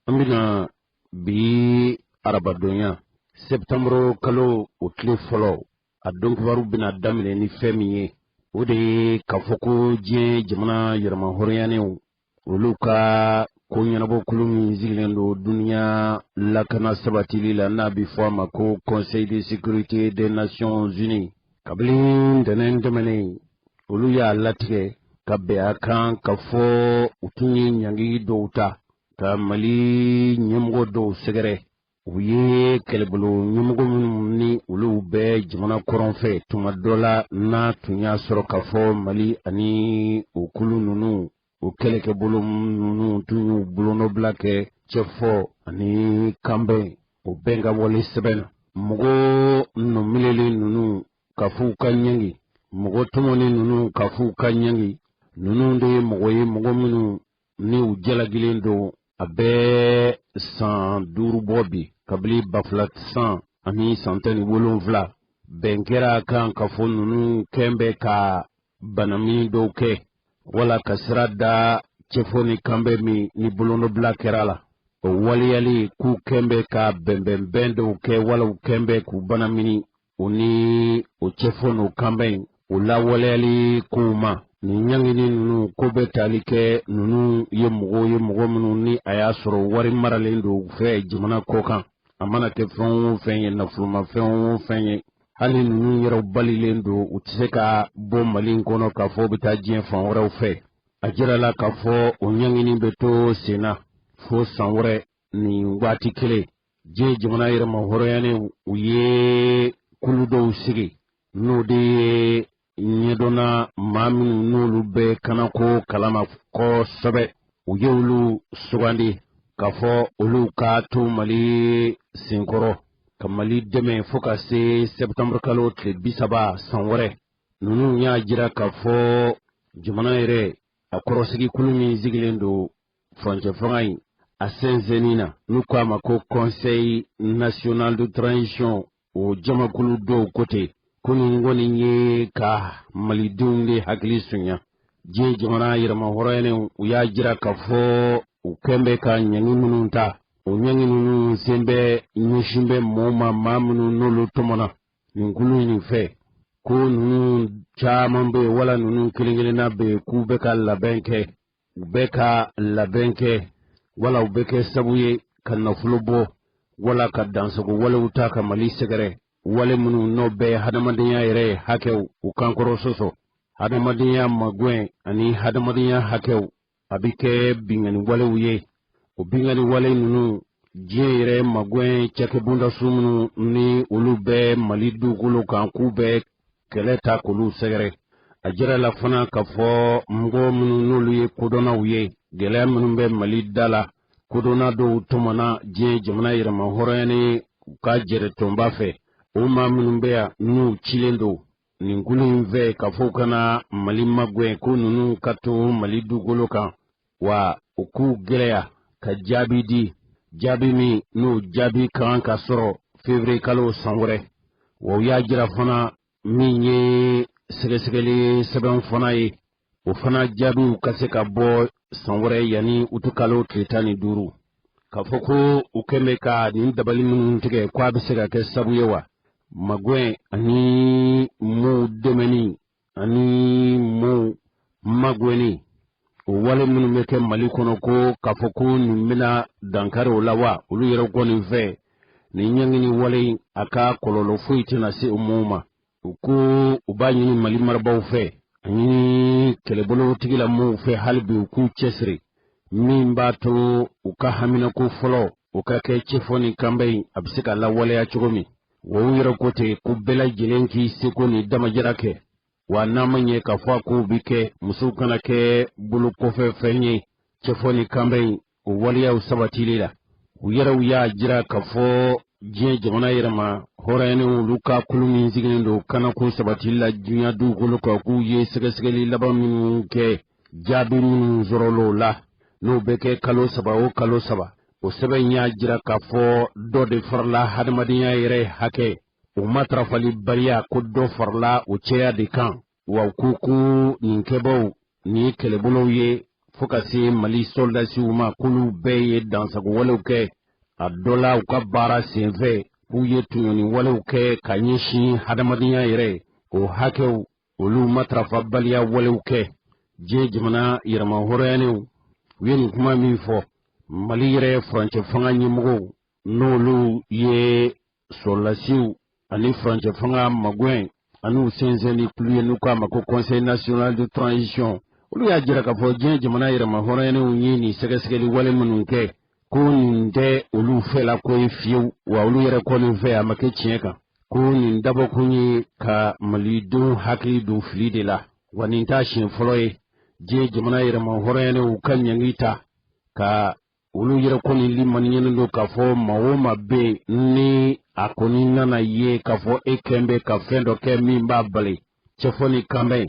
An bɛna bi arabadonya sɛptanburu kalo o tile fɔlɔ, a donkibaru bɛna daminɛ ni fɛn min ye, o de ye k'a fɔ ko diɲɛ jamana yɛrɛmahɔrɔnyanenw olu ka ko ɲɛnabɔkulu min sigilen don duniya lakana sabatili la, n'a bɛ fɔ a ma ko Conseil de sécurité des Nations Unies, kabini ntɛnɛn tɛmɛnen, olu y'a latigɛ ka bɛn a kan k'a fɔ u tun ye ɲangi dɔw ta ka Mali ɲɛmɔgɔ dɔw sɛgɛrɛ. U ye kɛlɛbolo ɲɛmɔgɔ minnu ni olu bɛ jamana kɔrɔn fɛ, tuma dɔ la n'a tun y'a sɔrɔ k'a fɔ Mali ani o kulu ninnu, o kɛlɛkɛbolo ninnu tun y'u bolonɔbila kɛ cɛfɔ ani kanbɛn, o bɛnkan wale sɛbɛn na, mɔgɔ nɔminɛlen ninnu ka f'u ka ɲangi, mɔgɔ tɔmɔnen ninnu ka f'u ka ɲangi. Ninnu de ye mɔgɔ ye, mɔgɔ minnu ni u jalakilen don a bɛ san 5 bɔ bi, kabini 2000 san ani san 17, bɛn kɛra a kan k'a fɔ ninnu kɛn bɛ ka banamini dɔw kɛ wala ka sira da cɛfɔ ni kanbɛn min ni bolonɔbila kɛra la, o waleyali, k'u kɛn bɛ ka bɛnbɛnbɛn dɔw kɛ wala u kɛn bɛ k'u banamini u ni o cɛfɔ n'o kanbɛn in, o lawaleyali kow ma. Nin ɲangini ninnu ko bɛ tali kɛ ninnu ye mɔgɔw ye, mɔgɔ minnu ni a y'a sɔrɔ wari maralen don u fɛ jamana kɔkan, a mana kɛ fɛn o fɛn ye, nafolomafɛn o fɛn ye. Hali ninnu yɛrɛw balilen don, u tɛ se ka bɔ Mali in kɔnɔ k'a fɔ u bɛ taa diɲɛ fan wɛrɛw fɛ. A jirala k'a fɔ o ɲangini bɛ to sen na fo san wɛrɛ nin waati kelen. Diɲɛ jamana yɛrɛmahɔrɔnyanen, u ye kulu dɔw sigi, n'o de ye ɲɛdɔnna maa minnu n'olu bɛ kanako kalama kosɛbɛ, u ye olu sugandi k'a fɔ olu ka to Mali senkɔrɔ ka Mali dɛmɛ fo ka se sɛptanburu kalo tile 30 san wɛrɛ. Ninnu y'a jira k'a fɔ jamana yɛrɛ a kɔrɔsigikulu min sigilen don furancɛ fanga in a sɛnsɛnni na, n'u ko a ma ko Conseil national de transition, o jamakulu dɔw ko ten ko nin kɔni ye ka malidenw de hakili sonya. Diɲɛ jamana yɛrɛmahɔrɔnyanenw, u y'a jira k'a fɔ u kɛn bɛ ka ɲangi minnu ta, o ɲangi ninnu sen bɛ ɲɛsin bɛ mɔɔw ma, maa minnu n'olu tɔmɔna nin kulu in fɛ, ko ninnu caman bɛ yen wala ninnu kelen kelenna bɛ yen, k'u bɛ ka labɛn kɛ, u bɛ ka labɛn kɛ wala u bɛ kɛ sabu ye ka nafolo bɔ wala ka dansago walew ta ka Mali sɛgɛrɛ, wale minnu n'o bɛ hadamadenya yɛrɛ hakɛw u kankɔrɔ sɔsɔ, hadamadenya magwɛn ani hadamadenya hakɛw. A bɛ kɛ binkanni walew ye. O binkanni wale ninnu, diɲɛ yɛrɛ magwɛn cakɛbondasu minnu ni olu bɛ Mali dugukolo kan, k'u bɛ kɛlɛ ta k'olu sɛgɛrɛ. A jirala fana k'a fɔ mɔgɔ minnu n'olu ye kodɔnnaw ye, gɛlɛya minnu bɛ Mali da la, kodɔnna dɔw tɔmɔna diɲɛ jamana yɛrɛmahɔrɔnyanen u ka jɛrɛtɔnba fɛ, o maa minnu bɛ yan n'u cilen don nin kulu in fɛ k'a fɔ u ka na Mali magwɛn, ko ninnu ka to Mali dugukolo kan, wa u k'u gɛlɛya ka jaabi di, jaabi min n'o jaabi ka kan ka sɔrɔ février kalo san wɛrɛ. Wa u y'a jira fana min ye sɛgɛsɛgɛli sɛbɛn fana ye, o fana jaabiw ka se ka bɔ san wɛrɛ yanni utukalo tile 15. K'a fɔ ko u kɛn bɛ ka nin dabali minnu tigɛ, ko a bɛ se ka kɛ sabu ye wa magwɛn ani mɔɔw dɛmɛni ani mɔɔw magwɛnni, o wale minnu bɛ kɛ Mali kɔnɔ, ko k'a fɔ ko nin bɛna dankari o la wa. Olu yɛrɛ kɔni fɛ, nin ɲangini wale in, a ka kɔlɔlɔ foyi tɛna se o mɔɔw ma. U ko u b'a ɲini Mali marabaaw fɛ ani kɛlɛbolo tigilamɔgɔw fɛ, hali bi u k'u cɛsiri min b'a to u ka haminako fɔlɔ o ka kɛ cɛfɔ ni kanbɛn in, a bɛ se ka lawaleya cogo min. Wa u yɛrɛ ko ten ko bɛɛ lajɛlen k'i seko ni damajira kɛ, wa n'a ma ɲɛ k'a fɔ a kow bɛ kɛ, musow kana kɛ bolo kɔfɛ fɛn ye cɛfɔ ni kanbɛn in, o waleyaw sabatili la. U yɛrɛw y'a jira k'a fɔ diɲɛ jamana yɛrɛma hɔrɔnyanenw olu ka kulu min sigilen don kanako sabatili la diɲɛ dugukolo kan, k'u ye sɛgɛsɛgɛli laban minnu kɛ, jaabi minnu sɔrɔl'o la, n'o bɛ kɛ kalo 3 o kalo 3, o sɛbɛn y'a jira k'a fɔ dɔ de farala hadamadenya yɛrɛ hakɛ o matarafalibaliya, ko dɔ farala o cɛya de kan. Wa u ko ko nin kɛbaw nin ye kɛlɛbolow ye. fo ka se Mali sɔrɔdasiw ma, k'olu bɛɛ ye dansago walew kɛ a dɔ la u ka baara senfɛ, k'u ye tɔɲɔni walew kɛ ka ɲɛsin hadamadenya yɛrɛ o hakɛw olu matarafabaliya walew kɛ. Diɲɛ jamana yɛrɛmahɔrɔnyanenw u ye nin kuma min fɔ, Mali yɛrɛ furancɛ fanga ɲɛmɔgɔw n'olu ye sɔrɔdasiw ani furancɛ fanga magɛn ani u sɛnsɛnni kulu ye n'u k'a ma ko Conseil national de transition, olu y'a jira k'a fɔ diɲɛ jamana yɛrɛmahɔrɔnyanenw ye nin sɛgɛsɛgɛli wale minnu kɛ, ko nin tɛ olu fɛla ko ye fiyewu, wa olu yɛrɛ kɔni fɛ a ma kɛ tiɲɛ kan, ko nin dabɔkun ye ka malidenw hakili don fili de la, wa nin t'a siɲɛ fɔlɔ ye diɲɛ jamana yɛrɛmahɔrɔnyanenw ka ɲangi ta ka olu yɛrɛ kɔni limaniyalen don k'a fɔ maa o maa bɛ yen ni a kɔni nana ye k'a fɔ e kɛn bɛ ka fɛn dɔ kɛ min b'a bali cɛfɔ ni kanbɛn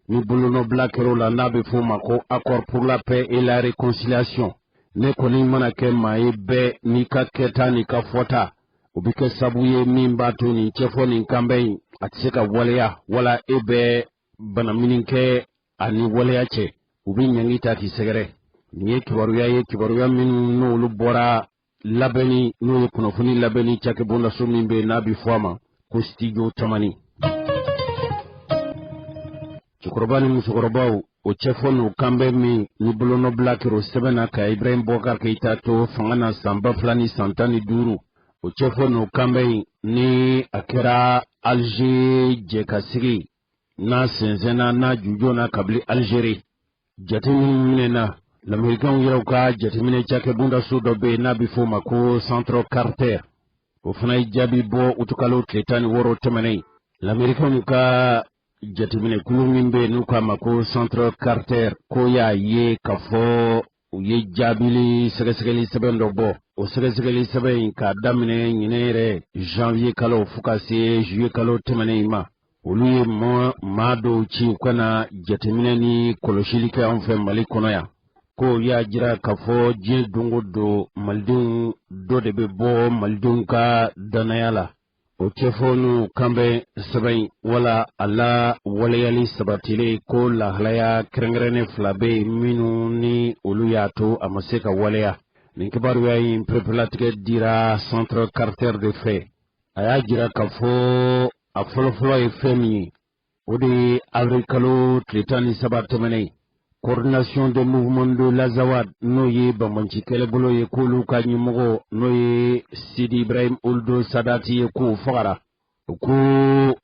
ni bolonɔbila kɛr'o la n'a bɛ f'o ma ko accord pour la paix et la réconciliation, ne kɔni mana kɛ maa ye bɛɛ n'i ka kɛta n'i ka fɔta, o bɛ kɛ sabu ye min b'a to nin cɛfɔ nin kanbɛn in a tɛ se ka waleya, wala e bɛ banamini kɛ a ni waleya cɛ, u bɛ ɲangi ta k'i sɛgɛrɛ. Nin ye kibaruya ye, kibaruya minnu n'olu bɔra labɛnni n'o ye kunnafoni labɛnni cakɛbondaso min bɛ yen n'a bɛ fɔ a ma ko Studio Tamani. Cɛkɔrɔba ni musokɔrɔbaw, o cɛfɔ n'o kanbɛn min ni bolonɔbila kɛra o sɛbɛn na ka Ibrahim Boubacar Keïta to fanga na san 2015, o cɛfɔ n'o kanbɛn in ni a kɛra Alger jɛkasigi n'a sɛnsɛnna n'a jujɔn na kabili Algérie. Jate minnu minɛna, lamerikanw yɛrɛw ka jateminɛ cakɛbondaso dɔ bɛ yen n'a bɛ f'o ma ko Centre Carter, o fana ye jaabi bɔ utukalo tile 16 tɛmɛnen. Lamerikanw ka jateminɛkulu min bɛ yen n'u k'a ma ko Centre Carter, ko y'a ye k'a fɔ u ye jaabili sɛgɛsɛgɛli sɛbɛn dɔ bɔ. O sɛgɛsɛgɛli sɛbɛn in k'a daminɛ ɲinɛ yɛrɛ janvier kalo fo ka se juillet kalo tɛmɛnen in ma, olu ye maa dɔw ci u ka na jateminɛ ni kɔlɔsili kɛ anw fɛ Mali kɔnɔ yan, ko y'a jira k'a fɔ diɲɛ don o don malidenw dɔ de bɛ bɔ malidenw ka dannaya la. O cɛfɔ n'u kanbɛn sɛbɛn in wala a la waleyali sabatilen, ko lahalaya kɛrɛnkɛrɛnnen fila bɛ yen minnu ni olu y'a to a ma se ka waleya. Nin kibaruya in pereperelatigɛ dira Centre Carter de fɛ. A y'a jira k'a fɔ a fɔlɔfɔlɔ ye fɛn min ye, o de ye avril kalo tile 13 tɛmɛnen, Coordination des mouvements de l'Azawad, n'o ye banbanci kɛlɛbolo ye, k'olu ka ɲɛmɔgɔ n'o ye Sidi Ibrahim Ould Sadati ye, k'o fagara. O ko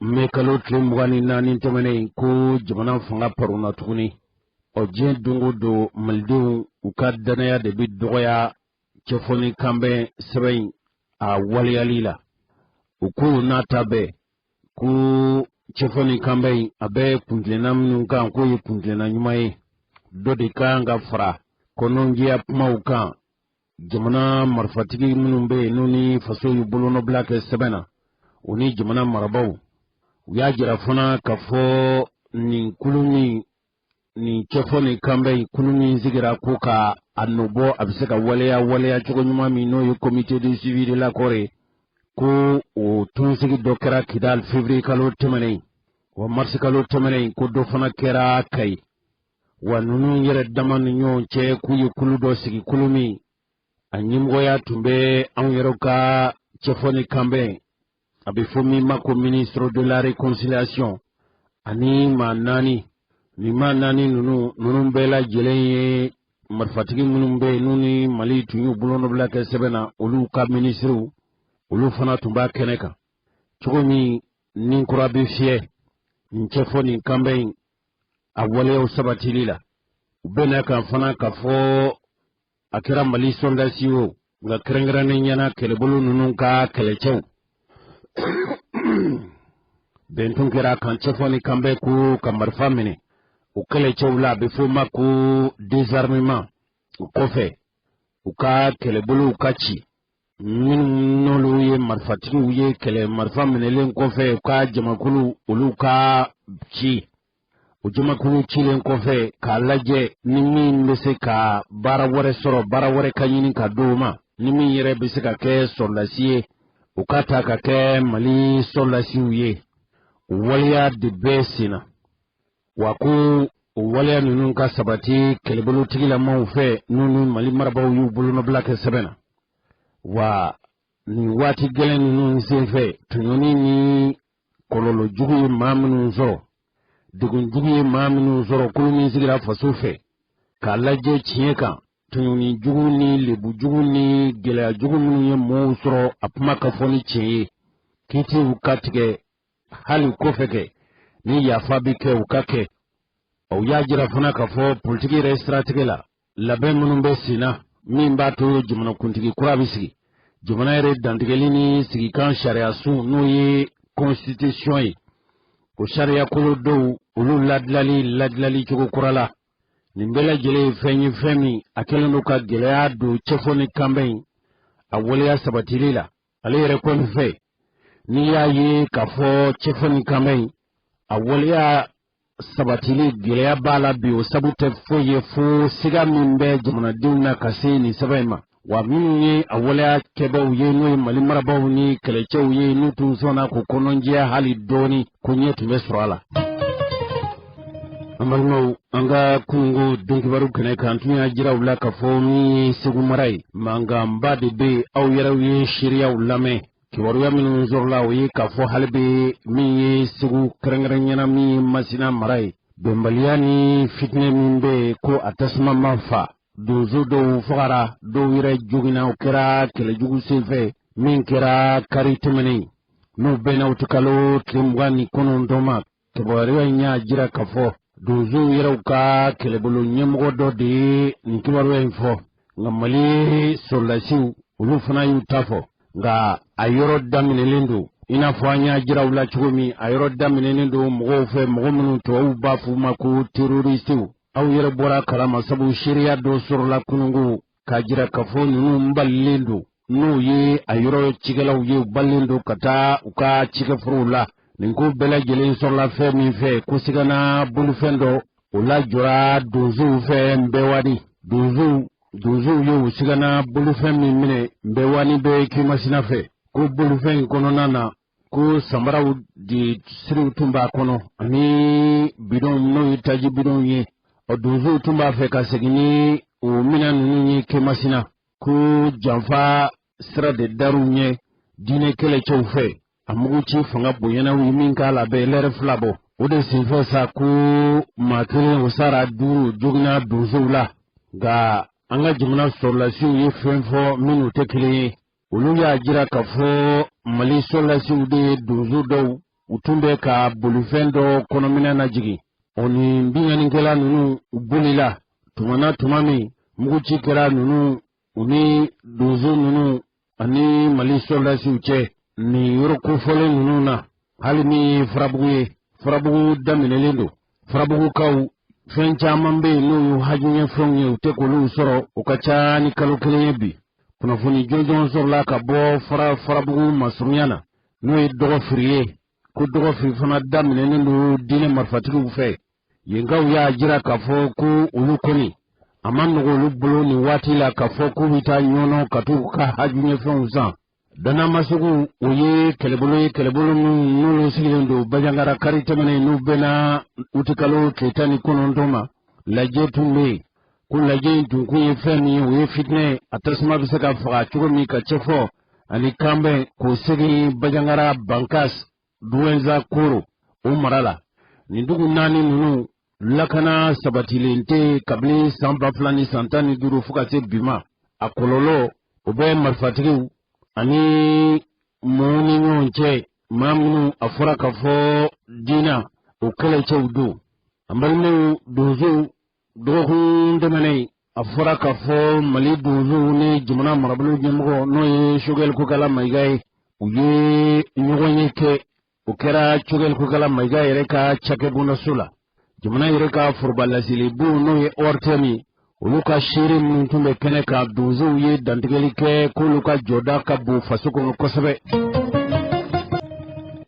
mɛ kalo tile 24 tɛmɛnen, ko jamana fanga paronna tuguni. Ɔ diɲɛ don o don malidenw u ka dannaya de bɛ dɔgɔya cɛfɔ ni kanbɛn sɛbɛn in a waleyali la. U ko n'a ta bɛɛ, ko cɛfɔ ni kanbɛn in a bɛ kuntilenna minnu kan, k'o ye kuntilenna ɲuman ye, dɔ de ka kan ka fara kɔnɔnjɛya kumaw kan. Jamana marifatigi minnu bɛ yen n'u ni faso y'u bolonɔbila kɛ sɛbɛn na, u ni jamana marabaaw, u y'a jira fana k'a fɔ nin kulu min nin cɛfɔ ni kanbɛn in kulu min sigira ko ka a nɔbɔ, a bɛ se ka waleya waleya cogo ɲuman min, n'o ye comité de suivi de l'accord ye, ko o tɔnsigi dɔ kɛra Kidal février kalo tɛmɛnen, wa mars kalo tɛmɛnen ko dɔ fana kɛra Kayi. Wa ninnu yɛrɛ dama ni ɲɔgɔn cɛ, k'u ye kulu dɔ sigi, kulu min a ɲɛmɔgɔya tun bɛ anw yɛrɛ ka cɛfɔ ni kanbɛn, a bɛ fɔ min ma ko ministre de la réconciliation, ani maa naani. Nin maa naani ninnu bɛɛ lajɛlen ye marifatigi minnu bɛ yen n'u ni Mali tun y'u bolonɔbila kɛ sɛbɛn na, olu ka minisiriw, olu fana tun b'a kɛnɛ kan. Cogo min ni kura bɛ fiyɛ nin cɛfɔ nin kanbɛn in a waleyaw sabatili la, u bɛnna kan fana k'a fɔ a kɛra Mali sɔrɔdasi o, nka kɛrɛnkɛrɛnnenya na kɛlɛbolo ninnu ka kɛlɛcɛw, bɛn tun kɛra kan cɛfɔ ni kanbɛn ko ka marifa minɛ o kɛlɛcɛw la, a bɛ f'o ma ko désarmement. O kɔfɛ u ka kɛlɛbolow ka ci, minnu n'olu ye marifatigiw ye, kɛlɛ marifa minɛlen kɔfɛ u ka jamakulu olu ka ci. O jamakulu cilen kɔfɛ, k'a lajɛ ni min bɛ se ka baara wɛrɛ sɔrɔ, baara wɛrɛ ka ɲini ka d'o ma, ni min yɛrɛ bɛ se ka kɛ sɔrɔdasi ye, u ka ta ka kɛ Mali sɔrɔdasiw ye. O waleya de bɛ sen na. Wa ko O waleya ninnu ka sabati kɛlɛbolo tigilamaw fɛ, n'u ni Mali marabaaw y'u bolonɔbila kɛ sɛbɛn na. Wa nin waati gɛlɛn ninnu senfɛ, tɔɲɔni ni kɔlɔlɔ jugu ye maa minnu sɔrɔ, degun jugu ye maa minnu sɔrɔ, kulu min sigira faso fɛ k'a lajɛ tiɲɛ kan, tɔɲɔni jugu ni lebu jugu ni gɛlɛya jugu minnu ye mɔɔw sɔrɔ, a kuma ka fɔ ni tiɲɛ ye, kiitiw ka tigɛ hali kɔfɛ kɛ ni yafa bɛ kɛ, u ka kɛ. U y'a jira fana k'a fɔ politiki yɛrɛ siratigɛ la, labɛn minnu bɛ sen na min b'a to jamanakuntigi kura bɛ sigi, jamana yɛrɛ dantigɛli ni sigikan sariyasun, n'o ye constitution ye, o sariyakolo dɔw, olu ladilali ladilali cogo kura la. Nin bɛɛ lajɛlen ye fɛn ye, fɛn min a kɛlen don ka gɛlɛya don cɛfɔ ni kanbɛn in a waleya sabatili la. Ale yɛrɛ kɔni fɛ, n'i y'a ye k'a fɔ cɛfɔ ni kanbɛn in a waleya sabatili gɛlɛya b'a la bi, o sabu tɛ foyi ye fo siga min bɛ jamanadenw na ka se nin sɛbɛn in ma. Wa minnu ye a waleya kɛbaaw ye, n'o ye Mali marabaaw ni kɛlɛcɛw ye, n'u tun sɔnna k'u kɔnɔnjɛya hali dɔɔni, ko ɲɛ tun bɛ sɔrɔ a la. An balimaw, an ka kununko donkibaru kɛnɛ kan, tun y'a jira u la k'a fɔ min ye Segu mara ye, mankanba de bɛ yen. Aw yɛrɛw ye seereyaw lamɛn. Kibaruya minnu sɔrɔla, o ye k'a fɔ hali bɛ min ye Segu, kɛrɛnkɛrɛnyana min ye Masina mara ye, bɛnbaliya ni fitinɛ min bɛ yen, ko a tasuma ma fa. Donso dɔw fagara, dɔw yɛrɛ joginna. O kɛra kɛlɛjugu senfɛ min kɛra kari tɛmɛnen, n'o bɛnna utikalo tile 29 ma. Kibaruya in y'a jira k'a fɔ donsow yɛrɛw ka kɛlɛbolo ɲɛmɔgɔ dɔ de ye nin kibaruya in fɔ. Nka Mali sɔrɔdasiw, olu fana y'u ta fɔ. Nka a yɔrɔ daminɛlen don, i n'a fɔ an y'a jira u la cogo min, a yɔrɔ daminɛlen don mɔgɔw fɛ, mɔgɔ minnu tubabuw b'a f'u ma ko terorisiw. Aw yɛrɛ bɔra kalama, sabu seereya dɔ sɔrɔla kununko k'a jira k'a fɔ ninnu balilen don, n'o ye a yɔrɔ cikɛlaw ye, u balilen don ka taa u ka cikɛforow la. Nin ko bɛɛ lajɛlen sɔrɔla fɛn min fɛ, ko sigana bolifɛn dɔ, o lajɔra donsow fɛ Nbɛwani. Donsow ye u sigana bolifɛn min minɛ Nbɛwani bɛ Kemasina fɛ, ko bolifɛn in kɔnɔna na, ko samaraw de siriw tun b'a kɔnɔ ani bidɔnw, n'o ye taji bidɔnw ye. Ɔ, donsow tun b'a fɛ ka segin ni o minɛn ninnu ye Kemasina, ko janfa sira de dar'u ɲɛ diinɛ kɛlɛcɛw fɛ. A muguci fanga bonyana, u ye min k'a la bɛ lɛrɛ 2 bɔ. O de senfɛ sa, ko maa kelen o sara, duuru joginna donsow la. Nka an ka jamana sɔrɔlasiw ye fɛn fɔ minnu tɛ kelen ye. Olu y'a jira k'a fɔ Mali sɔrɔlasiw de ye donso dɔw, u tun bɛ ka bolifɛn dɔ kɔnɔminɛ lajigin. O ni binkannikɛla ninnu, u bolila tuma na tuma min muguci kɛra ninnu, u ni donso ninnu ani Mali sɔrɔlasiw cɛ nin yɔrɔ kofɔlen ninnu na. Hali min ye Farabugu ye, Farabugu daminɛlen don. Farabugukaw, fɛn caman bɛ yen n'o y'u hajuɲɛfɛnw ye, u tɛ k'olu sɔrɔ, o ka ca ni kalo kelen ye bi. Kunnafoni jɔnjɔn sɔrɔla ka bɔ Farabugu masurunya na, n'o ye dɔgɔfiri ye, ko dɔgɔfiri fana daminɛnen don diinɛ marifatigiw fɛ. Yenkaw y'a jira k'a fɔ ko olu kɔni, a ma nɔgɔ olu bolo nin waati la k'a fɔ k'u bɛ taa Ɲɔnɔ ka t'u ka hajuɲɛfɛnw san. Danamasugu, o ye kɛlɛbolo ye, kɛlɛbolo min n'olu sigilen don Bajangara. Kari tɛmɛnen, n'u bɛnna utikalo tile 19 ma, lajɛ tun bɛ yen. Ko lajɛ in tun kun ye fɛn min ye, o ye fitinɛ a tasuma bɛ se ka faga cogo min, ka cɛfɔ ani kanbɛn k'o segin Bajangara, Bankas, Duwɛnza, Koro, o mara la. Nin dugu naani ninnu, lakana sabatilen tɛ kabini san 2015 fo ka se bi ma. A kɔlɔlɔ, o bɛ marifatigiw ani mɔɔw ni ɲɔgɔn cɛ, maa minnu a fɔra k'a fɔ diina o kɛlɛcɛw don. An balimaw, donsow, dɔgɔkun tɛmɛnen, a fɔra k'a fɔ Mali donsow ni jamana marabolo ɲɛmɔgɔ, n'o ye Sogɛli Kokala Mayiga ye, u ye ɲɔgɔnye kɛ. O kɛra Sogɛli Kokala Mayiga yɛrɛ ka cakɛbondaso la. Jamana yɛrɛ ka foroba laselibon, n'o ye ORTM ye, olu ka seere minnu tun bɛ kɛnɛ kan, donsow ye dantigɛli kɛ k'olu ka jɔda ka bon faso kɔnɔ kosɛbɛ.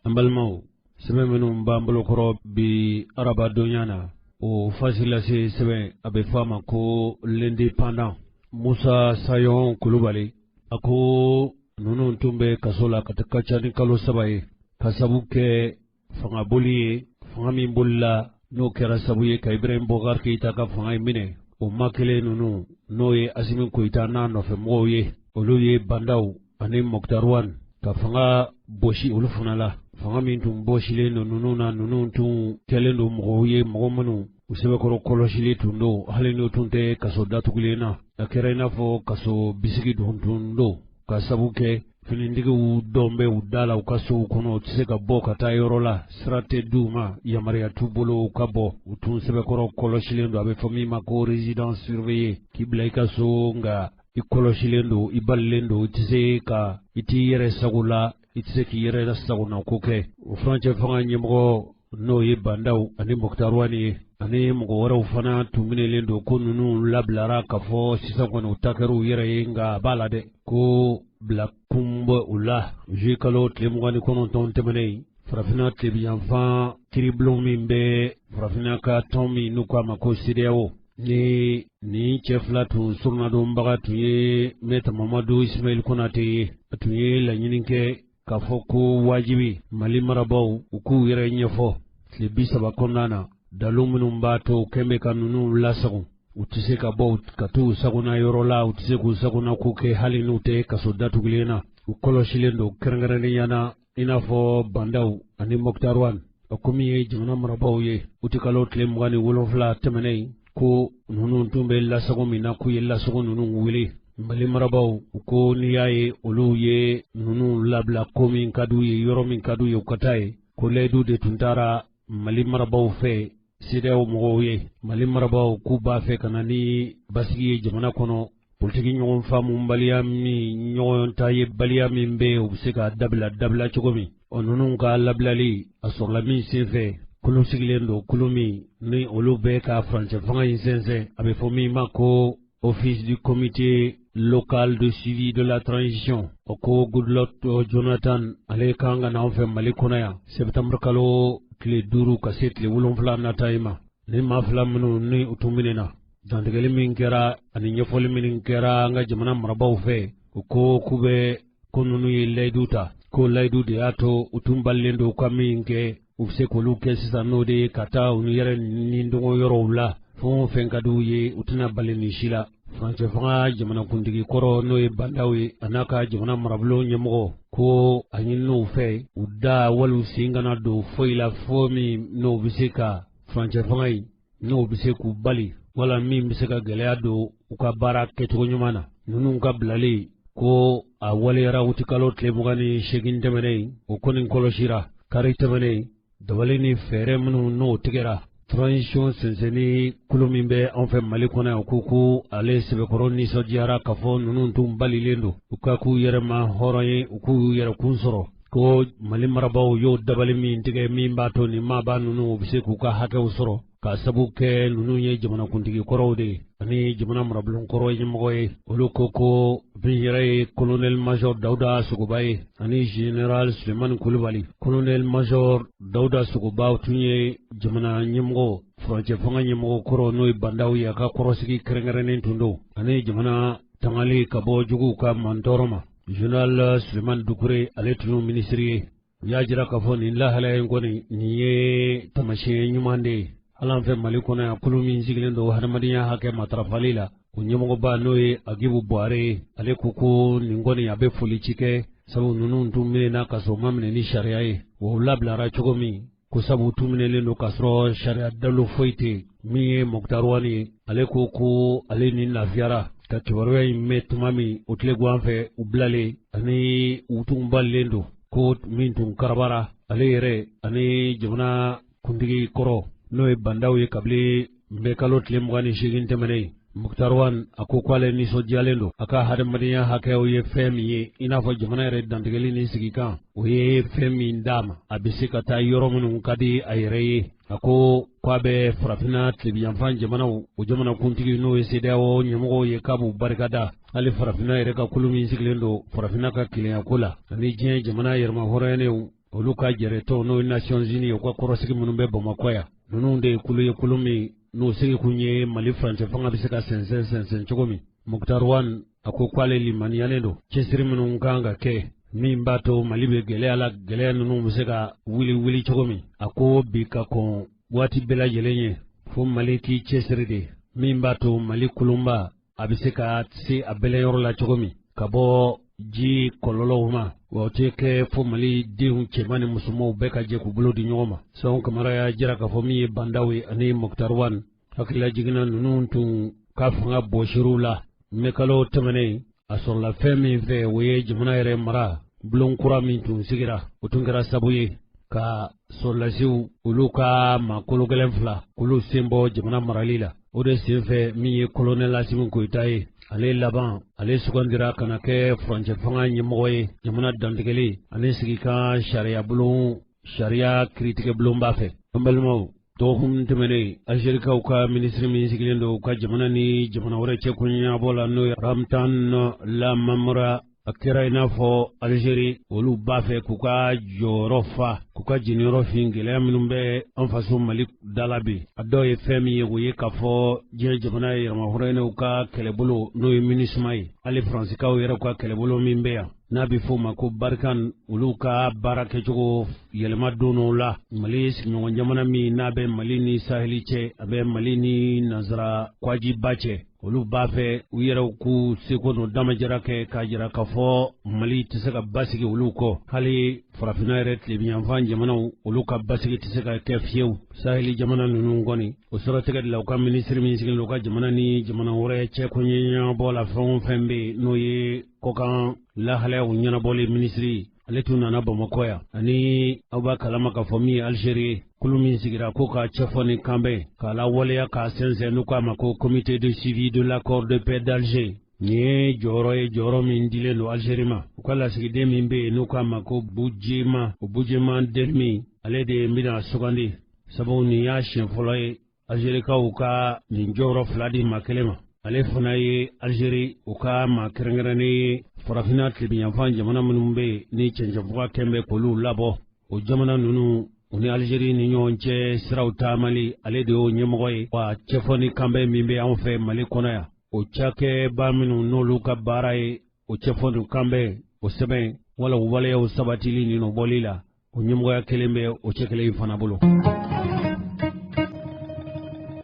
An balimaw, sɛbɛn minnu b'an bolokɔrɔ bi arabadonya na, o fasilase sɛbɛn, a bɛ fɔ a ma ko L'Indépendant. Musa Sayɔn Kulubali, a ko ninnu tun bɛ kaso la ka ka ca ni kalo 3 ye, ka sabu kɛ fanga boli ye, fanga min bolila. N'o kɛra sabu ye ka Ibrahim Boubacar Keïta ka fanga in minɛ, o maa kelen ninnu, n'o ye Assimi Goïta n'a nɔfɛmɔgɔw ye, olu ye Bah N'Daw ani Moctar Ouane ka fanga bɔsi olu fana la. Fanga min tun bɔsilen don ninnu na, ninnu tun kɛlen don mɔgɔw ye, mɔgɔ minnu u sɛbɛkɔrɔ kɔlɔsili tun don, hali n'u tun tɛ kaso datugulen na. A kɛra i n'a fɔ kaso bisigi don tun don, ka sabu kɛ finitigiw dɔn bɛ u da la u ka sow kɔnɔ, u tɛ se ka bɔ ka taa yɔrɔ la, sira tɛ d'u ma, yamaruya t'u bolo u ka bɔ. U tun sɛbɛkɔrɔ kɔlɔsilen don, a bɛ fɔ min ma ko résidence surveillée, k'i bila i ka so nka i kɔlɔsilen don, i balilen don, i tɛ se ka i t'i yɛrɛ sago la, i tɛ se k'i yɛrɛ sagona ko kɛ. O furancɛ fanga ɲɛmɔgɔ, n'o ye Bah N'Daw ani Moctar Ouane ye, ani mɔgɔ wɛrɛw fana tun minɛlen don, ko ninnu labilara k'a fɔ sisan kɔni u ta kɛra u yɛrɛ ye. Nka a b'a la dɛ, ko bila kun bɛ u la. Juillet kalo tile 29 tɛmɛnen, Farafinna tilebinyanfan kiribulon min bɛ Farafinna ka tɔn min n'u k'a ma ko CEDEAO, ni nin cɛ fila tun surunadonbaga tun ye Maître Mamadu Ismaël Konate ye, a tun ye laɲini kɛ k'a fɔ ko wajibi Mali marabaaw u k'u yɛrɛ ɲɛfɔ tile 30 kɔnɔna na, dalu minnu b'a to u kɛn bɛ ka ninnu lasago, u tɛ se ka bɔ ka t'u sagona yɔrɔ la, u tɛ se k'u sagona ko kɛ, hali n'u tɛ kaso datugulen na, u kɔlɔsilen don, kɛrɛnkɛrɛnnenya na i n'a fɔ Bah N'Daw ani Moctar Ouane. O ko min ye jamana marabaaw ye, utikalo tile 27 tɛmɛnen, ko ninnu tun bɛ lasago min na, k'u ye lasago ninnu wele. Mali marabaaw u ko n'i y'a ye olu ye ninnu labila, ko min ka d'u ye, yɔrɔ min ka d'u ye, u ka taa ye, ko layidu de tun taara Mali marabaaw fɛ CEDEAO mɔgɔw ye. Mali marabaaw k'u b'a fɛ ka na ni basigi ye jamana kɔnɔ, politiki ɲɔgɔn faamubaliya min, ɲɔgɔn ta ye baliya min bɛ yen, u bɛ se ka dabila dabila cogo min. O ninnu ka labilali a sɔrɔla min senfɛ, kulu sigilen don, kulu min ni olu bɛ ka furancɛ fanga in sɛnsɛn, a bɛ fɔ min ma ko Office du comité local de suivi de la transition. O ko Goodluck Jonathan, ale kan ka n'anw fɛ Mali kɔnɔ yan septembre kalo tile 5 ka se tile 7 nata in ma. Ni maa fila minnu ni u tun minɛna, dantigɛli min kɛra ani ɲɛfɔli min kɛra an ka jamana marabaaw fɛ, u ko k'u bɛ ko ninnu ye layidu ta, ko layidu de y'a to u tun balilen don ka min kɛ, u bɛ se k'olu kɛ sisan, n'o de ye ka taa u yɛrɛ ni dɔgɔ yɔrɔw la, fɛn o fɛn ka d'u ye, u tɛna bali nin si la. Furancɛ fanga jamanakuntigi kɔrɔ, n'o ye Bah N'Daw ye, a n'a ka jamana marabulon ɲɛmɔgɔ, ko a ɲin'u fɛ u da wali sen kana don foyi la, fo min n'o bɛ se ka furancɛ fanga in, n'o bɛ se k'u bali, wala min bɛ se ka gɛlɛya don u ka baara kɛcogo ɲuman na. Ninnu ka bilali, ko a waleyara wutikalo tile 28 tɛmɛnen. O kɔni kɔlɔsira kari tɛmɛnen, dabali ni fɛɛrɛ minnu n'o tigɛra. Transition sɛnsɛnni kulu min bɛ an fɛ Mali kɔnɔ yan ko ale sɛbɛkɔrɔ nisɔndiyara k'a fɔ ninnu tun balilen don u ka k'u yɛrɛ ma hɔrɔn ye, u k'u yɛrɛ kun sɔrɔ, ko Mali marabaaw y'o dabali min tigɛ min b'a to nin maaba ninnu u bɛ se k'u ka hakɛw sɔrɔ, ka sabu kɛ ninnu ye jamanakuntigi kɔrɔw de ye ani jamana marabulon kɔrɔ ɲɛmɔgɔ ye. Olu ko ko min yɛrɛ ye colonel major Dawuda Sogoba ye ani général Sulemani Kulubali. Colonel major Dawuda Sogoba tun ye jamana ɲɛmɔgɔ, furancɛ fanga ɲɛmɔgɔ kɔrɔ, n'o ye Bah N'Daw ye, a ka kɔrɔsigi kɛrɛnkɛrɛnnen tun don ani jamana tangali ka bɔ juguw ka mantɔɔrɔ ma. Général Sulemani Dukure, ale tun y'o minisiri ye. U y'a jira k'a fɔ nin lahalaya in kɔni, nin ye taamasiyɛn ɲuman de ye. Hali an fɛ Mali kɔnɔ yan, kulu min sigilen don hadamadenya hakɛ matarafali la, o ɲɛmɔgɔba, n'o ye Agibu Buware ye, ale ko ko nin kɔni a bɛ foli ci kɛ, sabu ninnu tun minɛna ka sɔrɔ u ma minɛ ni sariya ye, wa u labilara cogo min, ko sabu tun minɛlen don k'a sɔrɔ sariya dalo foyi tɛ yen. Min ye Moctar Ouane ye, ale ko ko ale ni lafiyara ka kibaruya in mɛn tuma min o tile gan fɛ, u bilalen ani u tun balilen don, ko min tun karabara ale yɛrɛ ani jamana kuntigi kɔrɔ, n'o ye Bah N'Daw ye, kabini bɛ kalo tile 28 tɛmɛnen. Moctar Ouane, a ko k'ale nisɔndiyalen don, a ka hadamadenya hakɛw ye fɛn min ye, i n'a fɔ jamana yɛrɛ dantigɛli ni sigikan, o ye fɛn min d'a ma, a bɛ se ka taa yɔrɔ minnu ka di a yɛrɛ ye. A ko k'a bɛ Farafinna tilebiyanfan jamanaw, o jamanakuntigi, n'o ye CEDEAO ɲɛmɔgɔw ye, k'a b'u barikada. Hali Farafinna yɛrɛ ka kulu min sigilen don Farafinna ka kelenyako la, ani diɲɛ jamana yɛrɛmahɔrɔnyalenw, olu ka jɛrɛtɔn, n'o ye Nations Unies ye, u ka kɔrɔsigi minnu bɛ Bamakɔ yan, ninnu de ye kulu ye, kulu min n'o sigi kun ye Mali furancɛ fanga bɛ se ka sɛnsɛn sɛnsɛn cogo min. Moctar Ouane, a ko k'ale limaniyalen don, cɛsiri minnu kan ka kɛ min b'a to Mali bɛ gɛlɛya la, gɛlɛya ninnu bɛ se ka wuli wuli cogo min, a ko bi ka kɔn. Waati bɛɛ lajɛlen ye fo Mali k'i cɛsiri de min b'a to Mali kolonba a bɛ se ka se a bɛlɛnyɔrɔ la cogo min ka bɔ ji kɔlɔlɔw ma, wa o tɛ kɛ fo Mali denw cɛman ni musomanw bɛɛ ka jɛ k'u bolo di ɲɔgɔn ma. Sɔn Kamara y'a jira k'a fɔ min ye Bah N'Daw ye ani Moctar Ouane, hakilila jiginna ninnu tun ka fanga bɔsiriw la mɛkalo tɛmɛnen. A sɔrɔla fɛn min fɛ, o ye jamana yɛrɛ mara bulon kura min tun sigira, o tun kɛra sabu ye ka sɔrɔlasiw olu ka maa kolo gɛlɛn fila k'olu sen bɔ jamana marali la. O de senfɛ, min ye kolonɛl Asimi Goyita ye, ale laban ale sugandira ka na kɛ furancɛ fanga ɲɛmɔgɔ ye jamana dantigɛli ani sigikan sariya bulon, sariya kiritigɛ bulonba fɛ. An balimaw, dɔgɔkun tɛmɛnen, Alizerikaw ka minisiri min sigilen don u ka jamana ni jamana wɛrɛ cɛ ko ɲɛnabɔ la, n'o ye Ramtan Lamamra, a kɛra i n'a fɔ Alizeri olu b'a fɛ k'u ka jɔyɔrɔ fa, k'u ka jeniyɔrɔ fin gɛlɛya minnu bɛ an faso Mali da la bi. A dɔw ye fɛn min ye, o ye k'a fɔ diɲɛ jamana ye yɛrɛmahɔrɔnyaw ka kɛlɛbolo, n'o ye MINUSMA ye, hali Faransikaw yɛrɛ ka kɛlɛbolo min bɛ yan n'a bɛ f'o ma ko Barkhane, olu ka baara kɛcogo yɛlɛma donn'o la. Mali sigiɲɔgɔn jamana min n'a bɛ Mali ni saheli cɛ, a bɛ Mali ni Nansara kwajiba cɛ, olu b'a fɛ u yɛrɛw k'u seko n'u damajara kɛ k'a jira k'a fɔ Mali tɛ se ka basigi olu kɔ. Hali Farafinna yɛrɛ tilebinyanfan jamanaw, olu ka basigi tɛ se ka kɛ fiyewu saheli jamana ninnu kɔni. O siratigɛ de la, u ka minisiri min sigilen don u ka jamana ni jamana wɛrɛ cɛ ko ɲɛnabɔ la, fɛn o fɛn bɛ yen, n'o ye kɔkan lahalayaw ɲɛnabɔli minisiri, ale tun nana Bamakɔ yan. Ani aw b'a kalama k'a fɔ min ye Alizeri kulu min sigira ko ka cɛfɔ ni kanbɛn k'a lawaleya k'a sɛnsɛn, n'u k'a ma ko Comité de suivi de l'accord de paix d'Alger, nin ye jɔyɔrɔ ye, jɔyɔrɔ min dilen don Alizeri ma. U ka lasigiden min bɛ yen n'u k'a ma ko Bujema, o Bujema Delmi, ale de bɛna sugandi, sabu nin y'a siɲɛ fɔlɔ ye Alizerikaw ka nin jɔyɔrɔ fila di maa kelen ma. Ale fana ye Alizeri u ka maa kɛrɛnkɛrɛnnen ye Farafinna tilebinyanfan jamana minnu bɛ yen ni cɛncɛnfuga kɛn bɛ k'olu labɔ, o jamana ninnu, u ni Alizeri ni ɲɔgɔn cɛ siraw taamali, ale de y'o ɲɛmɔgɔ ye. Wa cɛfɔ ni kanbɛn min bɛ anw fɛ Mali kɔnɔ yan, o cakɛba minnu n'olu ka baara ye o cɛfɔ ni kanbɛn, o sɛbɛn wala o waleyaw sabatili ni nɔbɔli la, o ɲɛmɔgɔya kelen bɛ o cɛ kelen in fana bolo.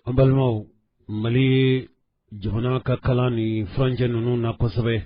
An balimaw, Mali jamana ka kalan ni furancɛ ninnu na kosɛbɛ.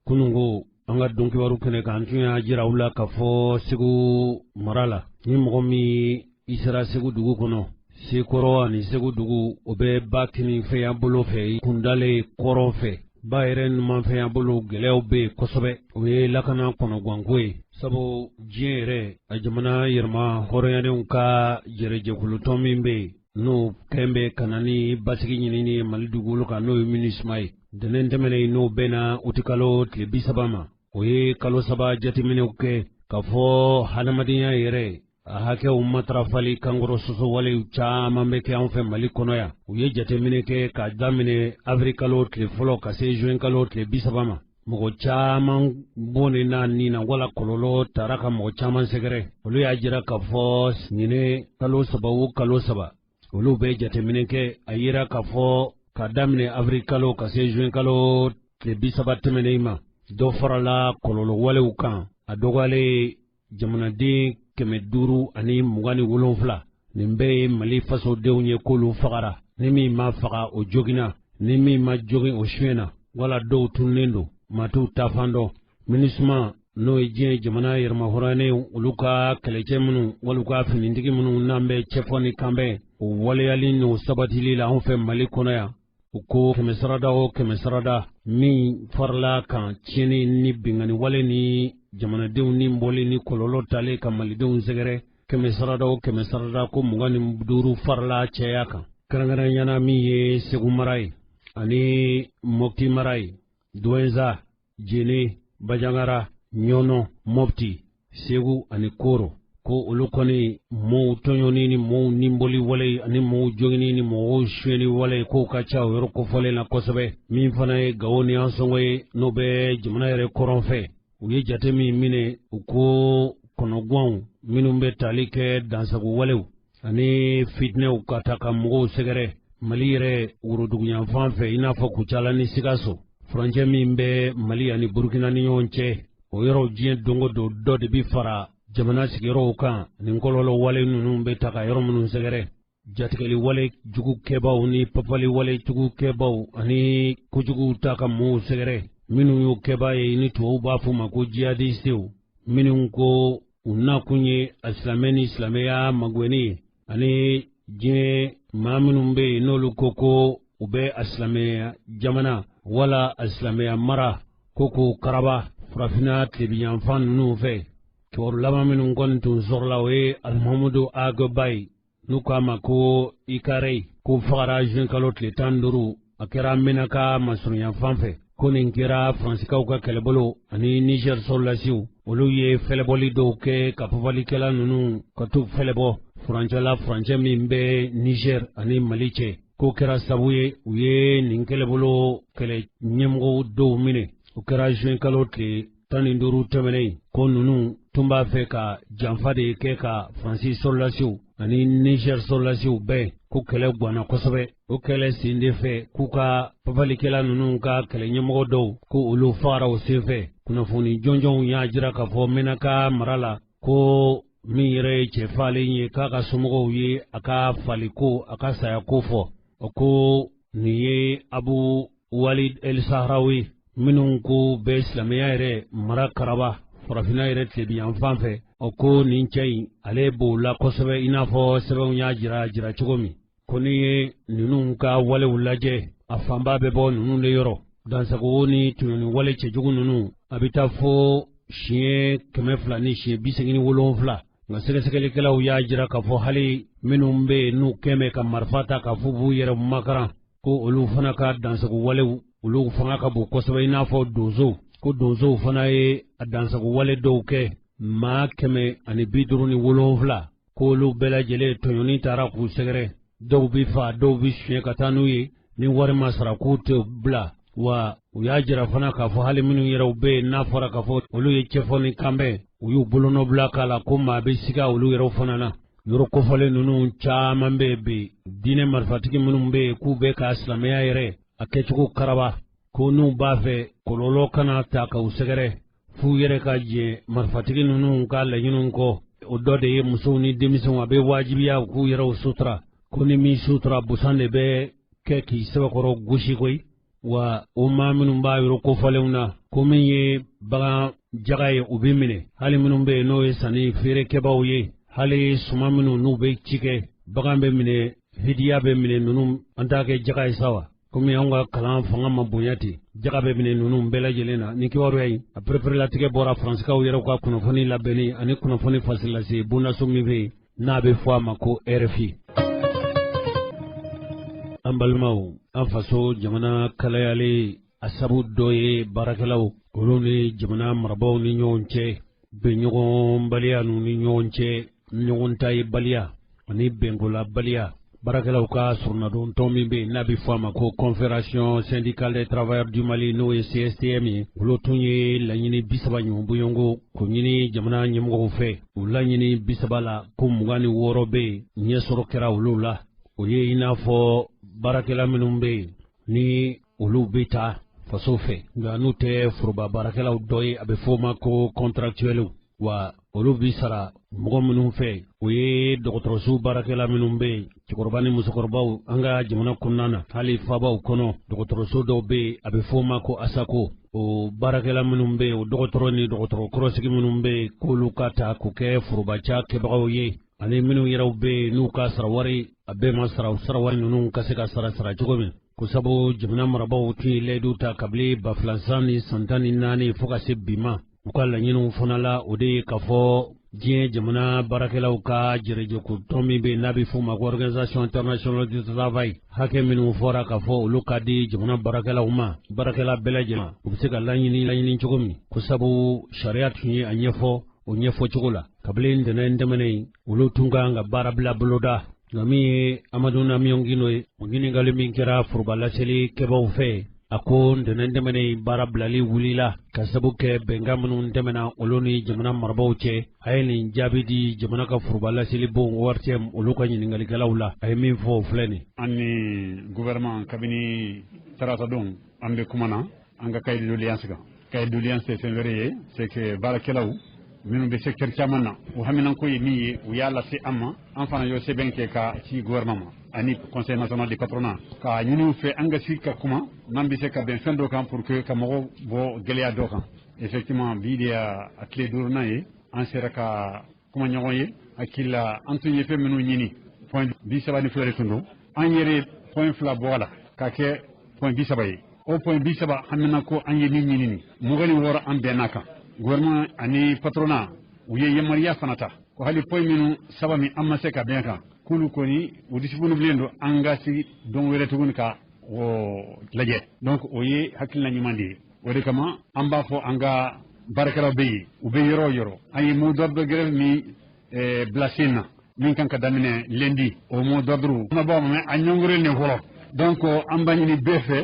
Kununko an ka donkibaru kɛnɛ kan, an tun y'a jira u la k'a fɔ Segu mara la, ni mɔgɔ min i sera Segu dugu kɔnɔ, Sekɔrɔ ani Segu dugu, o bɛ ba kininfɛnya bolo fɛ, kundalen kɔrɔn fɛ, ba yɛrɛ numanfɛnya bolo, gɛlɛyaw bɛ yen kosɛbɛ. O ye lakana kɔnɔganko ye, sabu diɲɛ yɛrɛ a jamana yɛrɛma hɔrɔnyanenw ka jɛrɛjɛkulutɔn min bɛ yen, n'o kɛn bɛ ka na ni basigi ɲinini ye Mali dugukolo kan, n'o ye MINUSMA ye, ntɛnɛn tɛmɛnen, n'o bɛnna utikalo tile 30 ma, o ye kalo 3 jateminɛw kɛ k'a fɔ hadamadenya yɛrɛ a hakɛw matarafali kankɔrɔ sɔsɔ walew caman bɛ kɛ an fɛ Mali kɔnɔ yan. U ye jateminɛ kɛ k'a daminɛ avril kalo tile fɔlɔ ka se juin kalo tile 30 ma, mɔgɔ caman bɔnɛ n'a nin na wala kɔlɔlɔ taara ka mɔgɔ caman sɛgɛrɛ. Olu y'a jira k'a fɔ ɲinɛ kalo 3 o kalo 3, olu bɛ jateminɛ kɛ. A yira k'a fɔ ka daminɛ avril kalo ka se juin kalo tile 30 tɛmɛnen ma, dɔ farala kɔlɔlɔ walew kan. A dɔgɔyalen jamanaden 527, nin bɛɛ ye Mali fasodenw ye, k'olu fagara. Ni min ma faga, o joginna, ni min ma jogin, o suyɛnna, wala dɔw tununnen don, maa t'u taafan dɔn. MINUSMA, n'o ye diɲɛ jamana yɛrɛmahɔrɔnyanen olu ka kɛlɛcɛ minnu wali u ka finitigi minnu n'an bɛ cɛfɔ ni kanbɛn o waleyali n'o sabatili la anw fɛ Mali kɔnɔ yan, u ko kɛmɛ sarada o kɛmɛ sarada min farala kan tiɲɛni ni binkanni wale ni jamanadenw ni bɔli ni kɔlɔlɔ talen ka malidenw sɛgɛrɛ, kɛmɛ sarada o kɛmɛ sarada, ko 25 farala cɛya kan, kɛrɛnkɛrɛnyana min ye Segu mara ye ani Mɔpti mara ye, Duwɛnza, Jene, Bajangara, Ɲɔnɔ, Mɔpti, Segu ani Koro, ko olu kɔni mɔɔw tɔɲɔni ni mɔɔw ninbɔli wale ani mɔɔw jogini ni mɔgɔw suyɛni wale, k'o ka ca o yɔrɔ kofɔlen na kosɛbɛ. Min fana ye Gawo ni Ansɔngɔ ye, n'o bɛ jamana yɛrɛ kɔrɔn fɛ, u ye jate min minɛ, u ko kɔnɔgwanw minnu bɛ tali kɛ dansago walew ani fitinɛw ka ta ka mɔgɔw sɛgɛrɛ Mali yɛrɛ woroduguyanfan fɛ, i n'a fɔ Kucala ni Sikaso, furancɛ min bɛ Mali ani Burukina ni ɲɔgɔn cɛ, o yɔrɔw, diɲɛ don o don dɔ de bɛ fara jamana sigiyɔrɔw kan nin kɔlɔlɔ wale ninnu bɛ ta ka yɔrɔ minnu sɛgɛrɛ. Jatigɛli wale jugu kɛbaw ni papali wale jugu kɛbaw ani kojuguw ta ka mɔɔw sɛgɛrɛ, minnu y'o kɛbaa ye, ni tubabuw b'a fɔ ma ko jihadistew, minnu ko u nakun ye a silamɛ ni silamɛya magɛnni ye, ani diɲɛ maa minnu bɛ yen n'olu ko ko u bɛ a silamɛya jamana wala a silamɛya mara ko k'o karaba farafinna tilebinyanfan ninnu fɛ. Kibaru laban minnu kɔni tun sɔrɔla, o ye Alimamudu Ag Bayi, n'u k'a ma ko Ikarɛyi, ko fagara juin kalo tile 15, a kɛra Menaka masurunya fan fɛ. Ko nin kɛra Faransikaw ka kɛlɛbolo ani Niger sɔrɔlasiw, olu ye fɛlɛbɔli dɔw kɛ ka papalikɛla ninnu ka to fɛlɛbɔ furancɛ la, furancɛ min bɛ Niger ani Mali cɛ. Ko kɛra sabu ye u ye nin kɛlɛbolo kɛlɛ ɲɛmɔgɔw dɔw minɛ. O kɛra juin kalo tile 15 tɛmɛnen. Ko ninnu tun b'a fɛ ka janfa de kɛ ka Faransi sɔrɔlasiw ani Niger sɔrɔlasiw bɛn. Ko kɛlɛ ganna kosɛbɛ o kɛlɛ sen de fɛ, k'u ka papalikɛla ninnu ka kɛlɛ ɲɛmɔgɔ dɔw, ko olu fagara o senfɛ. Kunnafoni jɔnjɔnw y'a jira k'a fɔ Menaka mara la, ko min yɛrɛ ye cɛ falen ye, k'a ka somɔgɔw ye a ka faliko, a ka sayako fɔ. O ko nin ye Abu Walid El Sahrawi, minnu ko bɛ silamɛya yɛrɛ mara karaba farafinna yɛrɛ tilebinyan fan fɛ. O ko nin cɛ in, ale b'o la kosɛbɛ, i n'a fɔ sɛbɛnw y'a jira jira cogo min. Ko n'i ye ninnu ka walew lajɛ, a fanba bɛ bɔ ninnu de yɔrɔ. Dansago ni tɔɲɔni wale cɛjugu ninnu, a bɛ taa fo siɲɛ 287. Nka sɛgɛsɛgɛlikɛlaw y'a jira k'a fɔ hali minnu bɛ yen n'u kɛn bɛ ka marifa ta k'a fɔ b'u yɛrɛ makaran, ko olu fana ka dansago walew, olu fanga ka bon kosɛbɛ, i n'a fɔ donsow. Ko donsow fana ye a dansago wale dɔw kɛ, maa 157, k'olu bɛɛ lajɛlen tɔɲɔni taara k'u sɛgɛrɛ. Dɔw bɛ fa, dɔw bɛ suɲɛ ka taa n'u ye, ni wari ma sara k'u tɛ bila. Wa u y'a jira fana k'a fɔ hali minnu yɛrɛw bɛ yen n'a fɔra k'a fɔ olu ye cɛfɔ ni kanbɛn, u y'u bolonɔ bila k'a la, ko maa bɛ siga olu yɛrɛw fana na. Yɔrɔ kofɔlen ninnu caman bɛ yen bi, diinɛ marifatigi minnu bɛ yen k'u bɛ ka silamɛya yɛrɛ a kɛcogo karaba, ko n'u b'a fɛ kɔlɔlɔ kana ta k'u sɛgɛrɛ, f'u yɛrɛ ka jɛ marifatigi ninnu ka laɲiniw kɔ. O dɔ de ye musow ni denmisɛnw, a bɛ wajibiya u k'u yɛrɛw sutura. Ko ni min sutura, busan de bɛ kɛ k'i sɛbɛkɔrɔ gosi koyi. Wa o maa minnu b'a yɔrɔ kofɔlenw na, ko min ye bagan jaga ye, u bɛ minɛ. Hali minnu bɛ yen n'o ye sanni feerekɛbaaw ye, hali suman minnu n'u bɛ ci kɛ, bagan bɛ minɛ, hidiya bɛ minɛ ninnu. An t'a kɛ jaga ye sa wa? Komi anw ka kalan fanga ma bonya ten, jaga bɛ minɛ ninnu bɛɛ lajɛlen na. Ni kibaruya in, a pereperelatigɛ bɔra Faransikaw yɛrɛw ka kunnafoni labɛnni ani kunnafoni fasilase bondaso min fɛ yen n'a bɛ fɔ a ma ko RFI. An balimaw, an faso jamana kalayali a sabu dɔ ye baarakɛlaw olu ni jamana marabaaw ni ɲɔgɔn cɛ bɛnɲɔgɔnbaliya n'u ni ɲɔgɔn cɛ ɲɔgɔn ta ye baliya ani bɛnkolabaliya. Baarakɛlaw ka sɔrɔnadon min bɛ yen n'a bɛ fɔ a ma ko Confédération syndicale des travailleurs du Mali, n'o ye CSTM ye, olu tun ye laɲini 30 ɲɔgɔn bɔɲɔgɔnko k'o ɲini jamana ɲɛmɔgɔw fɛ. O laɲini 30 la, ko 26 bɛ yen, ɲɛsɔrɔ kɛra olu la. O ye i n'a fɔ baarakɛla minnu bɛ yen ni olu bɛ taa faso fɛ, nka n'u tɛ foroba baarakɛlaw dɔ ye, a bɛ fɔ o ma ko contractuels, wa olu bi sara mɔgɔ minnu fɛ, o ye dɔgɔtɔrɔso baarakɛla minnu bɛ yen, cɛkɔrɔba ni musokɔrɔbaw. An ka jamana kɔnɔna na, hali fabaw kɔnɔ, dɔgɔtɔrɔso dɔw bɛ yen, a bɛ fɔ o ma ko ASACO. O baarakɛla minnu bɛ yen, o dɔgɔtɔrɔ ni dɔgɔtɔrɔ kɔrɔsigi minnu bɛ yen, k'olu ka ta k'u kɛ forobaca kɛbagaw ye, ani minnu yɛrɛw bɛ yen n'u ka sarawari a bɛɛ ma sara, sarawari ninnu ka se ka sara sara cogo min. Ko sabu jamana marabaaw tun ye layidu ta kabini 2000 san ni san 14 fo ka se bi ma. U ka laɲiniw fana la, o de ye k'a fɔ diɲɛ jamana baarakɛlaw ka jɛrɛjɛko tɔn min bɛ yen n'a bɛ f'o ma ko Organisation internationale du travail, hakɛ minnu fɔra k'a fɔ olu ka di jamana baarakɛlaw ma, baarakɛla bɛɛ lajɛlen, u bɛ se ka laɲini laɲini cogo min. Ko sabu sariya tun ye a ɲɛfɔ o ɲɛfɔ cogo la kabini ntɛnɛn tɛmɛnen, olu tun kan ka baara bila boloda. Nka min ye Amadu Amiɔn Gindo ye, o ɲininkali min kɛra foroba laseli kɛbaw fɛ, a ko ntɛnɛn tɛmɛnen baara bilali wulila ka sabu kɛ bɛnkan minnu tɛmɛna olu ni jamana marabaaw cɛ. A ye nin jaabi di jamana ka foroba laseli bon ORTM olu ka ɲininkalikɛlaw la. A ye min fɔ, o filɛ nin. An ni gouvernement, kabini tarata don an bɛ kuma na an ka cahier de doléance kan. Cahier de doléance tɛ fɛn wɛrɛ ye, c'est que baarakɛlaw Minnu bɛ secteur caman na, u haminanko ye min ye, u y'a lase an ma. An fana y'o sɛbɛn kɛ ka ci gouvernement ma ani Conseil national du patronat, k'a ɲini u fɛ an ka sigi ka kuma, n'an bɛ se ka bɛn fɛn dɔ kan pour que ka mɔgɔw bɔ gɛlɛya dɔ kan. Effectivement, bi de y'a tile duurunan ye an sera ka kuma ɲɔgɔn ye. Hakili la, an tun ye fɛn minnu ɲini, point 32 de tun don. An yɛrɛ point 2 bɔ a la ka kɛ point 30 ye. O point 30 hamina ko an ye min ɲini, nin 26, an bɛnn'a kan. Gouvernement ani patronat, u ye yamaruya fana ta ko hali point minnu saba min an ma se ka bɛn kan, k'olu kɔni u disponible don an ka sigi don wɛrɛ tuguni ka o lajɛ. Donc o ye hakilina ɲuman de ye. O de kama an b'a fɔ an ka baarakɛlaw bɛ yen, u bɛ yɔrɔ o yɔrɔ, an ye mot d'ordre de grève min bila sen na, min kan ka daminɛ lundi, o mot d'ordre ma bɔ mais a ɲɔngirilen nin fɔlɔ. Donc an b'a ɲini bɛɛ fɛ,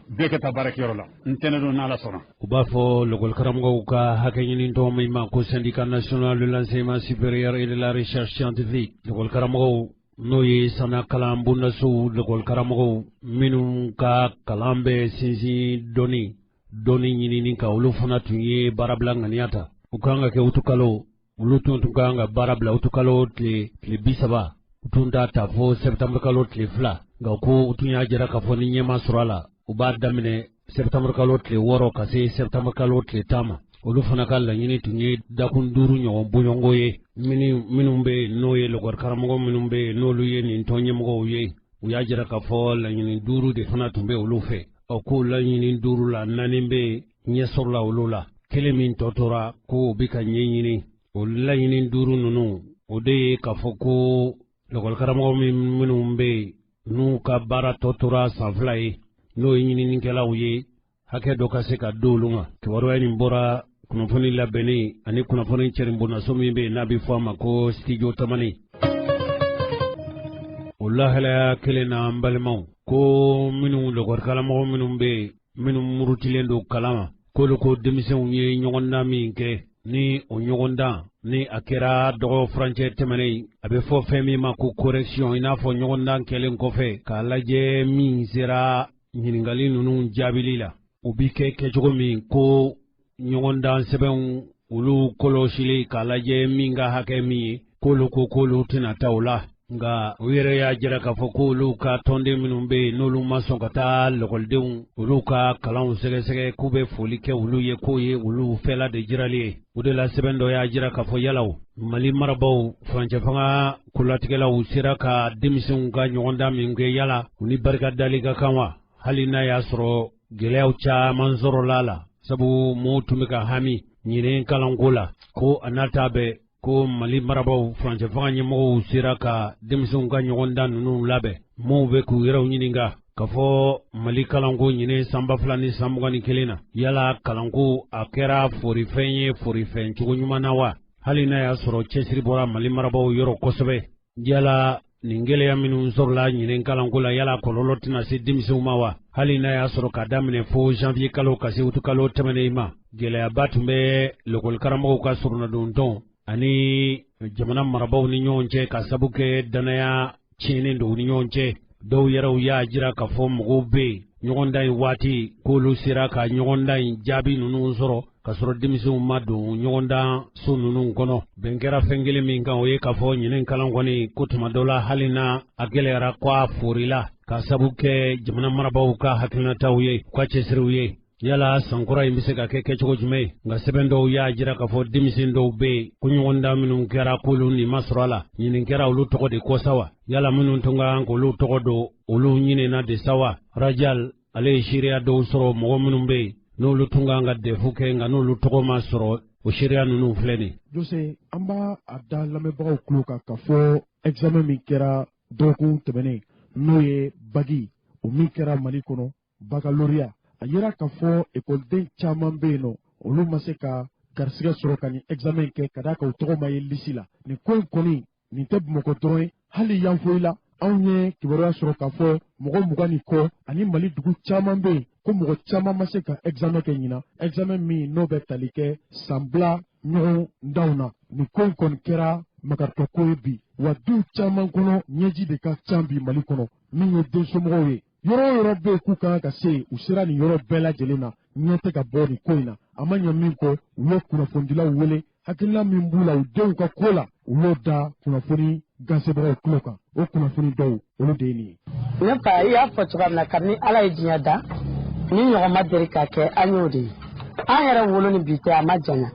bɛɛ ka taa baarakɛyɔrɔ la ntɛnɛn don, n'Ala sɔnna. U b'a fɔ lɔkɔlikaramɔgɔw ka hakɛ ɲini tɔn min ma ko Syndicat national de l'enseignement supérieur et de la recherche scientifique, lɔkɔlikaramɔgɔw, n'o ye sanna kalan bondasow lɔkɔlikaramɔgɔw minnu ka kalan bɛ sinsin dɔnni dɔnni ɲinini kan, olu fana tun ye baarabila ŋaniya ta. U kan ka kɛ utukalo, olu tun kan ka baara bila utukalo tile 30, u tun t'a ta fo sɛptanburu kalo tile 2. Nka ko u tun y'a jira k'a fɔ ni ɲɛma sɔrɔ a la, u b'a daminɛ sɛptanburu kalo tile 6 ka se sɛptanburu kalo tile 10 ma. Olu fana ka laɲini tun ye dakun 5 ɲɔgɔn bɔɲɔgɔnko ye. Minnu bɛ yen, n'o ye lɔkɔlikaramɔgɔ minnu bɛ yen, n'olu ye nin tɔn ɲɛmɔgɔw ye, u y'a jira k'a fɔ laɲini 5 de fana tun bɛ olu fɛ. Ɔ, k'o laɲini 5 la, 4 bɛ yen, ɲɛ sɔrɔla olu la, kelen min tɔ tora ko o bɛ ka ɲɛɲini. O laɲini 5 ninnu, o de ye k'a fɔ ko lɔkɔlikaramɔgɔ minnu bɛ yen, n'u ka baara tɔ tora san 2 ye, n'o ye ɲininikɛlaw ye, hakɛ dɔ ka se ka di olu ma. Kibaruya nin bɔra kunnafoni labɛnni ani kunnafoni cɛrinbonnaso min bɛ yen, n'a bɛ fɔ a ma ko Studio Tamani. O lahalaya kelen na, an balimaw, ko minnu lɔkɔlikaramɔgɔ minnu bɛ yen, minnu murutilen don kalan ma, k'olu ko denmisɛnw ye ɲɔgɔndan min kɛ, ni o ɲɔgɔndan ni a kɛra dɔgɔ furancɛ tɛmɛnen, a bɛ fɔ fɛn min ma ko correction, i n'a fɔ ɲɔgɔndan kɛlen kɔfɛ k'a lajɛ min sera ɲininkali ninnu jaabili la, o bi kɛ kɛcogo min, ko ɲɔgɔndan sɛbɛnw olu kɔlɔsili k'a lajɛ min ka hakɛ min ye, k'olu ko k'olu tɛna taa o la. Nka u yɛrɛ y'a jira k'a fɔ k'olu ka tɔnden minnu bɛ yen, n'olu ma sɔn ka taa lɔkɔlidenw olu ka kalanw sɛgɛsɛgɛ, k'u bɛ foli kɛ olu ye, k'o ye olu fɛla de jirali ye. O de la, sɛbɛn dɔ y'a jira k'a fɔ yalaw Mali marabaaw, furancɛ fanga kolatigɛlaw sera ka denmisɛnw ka ɲɔgɔndan min kɛ, yala u ni barika dali ka kan wa, hali n'a y'a sɔrɔ gɛlɛyaw caman sɔrɔla a la, sabu mɔɔw tun bɛ ka hami ɲinɛ kalanko la, ko a n'a ta bɛɛ, ko Mali marabaaw, furancɛ fanga ɲɛmɔgɔw sera ka denmisɛnw ka ɲɔgɔndan ninnu labɛn. Mɔɔw bɛ k'u yɛrɛw ɲininka k'a fɔ Mali kalanko ɲinɛ san 2021 na, yala kalanko a kɛra forifɛn ye forifɛn cogo ɲuman na wa, hali n'a y'a sɔrɔ cɛsiri bɔra Mali marabaaw yɔrɔ kosɛbɛ? Yala nin gɛlɛya minnu sɔrɔla ɲinɛ kalanko la, yala kɔlɔlɔ tɛna se denmisɛnw ma wa, hali n'a y'a sɔrɔ ka daminɛ fo janvier kalo ka se utu kalo tɛmɛnen ma, gɛlɛyaba tun bɛ lɔkɔlikaramɔgɔw ka sɔrɔnadontɔn ani jamana marabaaw ni ɲɔgɔn cɛ, ka sabu kɛ danaya tiɲɛnen don u ni ɲɔgɔn cɛ. Dɔw yɛrɛw y'a jira k'a fɔ mɔgɔw bɛ yen, ɲɔgɔndan in waati, k'olu sera ka ɲɔgɔndan in jaabi ninnu sɔrɔ ka sɔrɔ denmisɛnw ma don ɲɔgɔndan so ninnu kɔnɔ. Bɛn kɛra fɛn kelen min kan, o ye k'a fɔ ɲinɛ kalan kɔni ko tuma dɔ la, hali n'a a gɛlɛyara, ko a forila ka sabu kɛ jamana marabaaw ka hakilinataw ye, u ka cɛsiriw ye. Yala sankura in bɛ se ka kɛ kɛcogo jumɛn ye? Nka sɛbɛn dɔw y'a jira k'a fɔ denmisɛn dɔw bɛ yen ko ɲɔgɔndan minnu kɛra, k'olu nin ma sɔrɔ a la. Ɲinin kɛra olu tɔgɔ de kɔ sa wa? Yala minnu tun ka kan k'olu tɔgɔ don, olu ɲinɛna de sa wa? Rajal ale ye seereya dɔw sɔrɔ, mɔgɔ minnu bɛ yen, n'olu tun kan ka DEF kɛ, nka n'olu tɔgɔ ma sɔrɔ. O seereya ninnu filɛ nin. Jose, an b'a a da lamɛnbagaw tulo kan k'a fɔ examen min kɛra dɔgɔkun tɛmɛnen, n'o ye bac, o min kɛra Mali kɔnɔ, baccalauréat, a yira k'a fɔ ekɔliden caman bɛ yen nɔ, olu ma se ka garisigɛ sɔrɔ ka nin examen kɛ, ka d'a kan u tɔgɔ ma ye liste la. Nin ko in kɔni, nin tɛ Bamakɔ dɔrɔn ye, hali Yanfoyi la, anw ye kibaruya sɔrɔ k'a fɔ mɔgɔ 20 ni kɔ, ani Mali dugu caman bɛ yen ko mɔgɔ caman ma se ka examen kɛ ɲinan, examen min n'o bɛ tali kɛ sanbila ɲɔgɔn danw na. Nin ko in kɔni kɛra makaritɔ ko ye bi wa, duw caman kɔnɔ ɲɛji de ka ca bi Mali kɔnɔ. Min ye den somɔgɔw ye, yɔrɔ o yɔrɔ bɛ yen k'u kan ka se, u sera nin yɔrɔ bɛɛ lajɛlen na, ɲɛ tɛ ka bɔ nin ko in na. A ma ɲɛ min kɔ, u ye kunnafonidilaw wele. Hakilina min b'u la u denw ka ko la, u y'o da kunnafoni gasebagaw tulo kan. O kunnafoni dɔw, olu de ye nin ye. Ne fa, i y'a fɔ cogoya min na, kabini Ala ye diɲɛ da, ni ɲɔgɔn ma deli ka kɛ, an y'o de ye. An yɛrɛ wolo ni bi tɛ, a ma janya,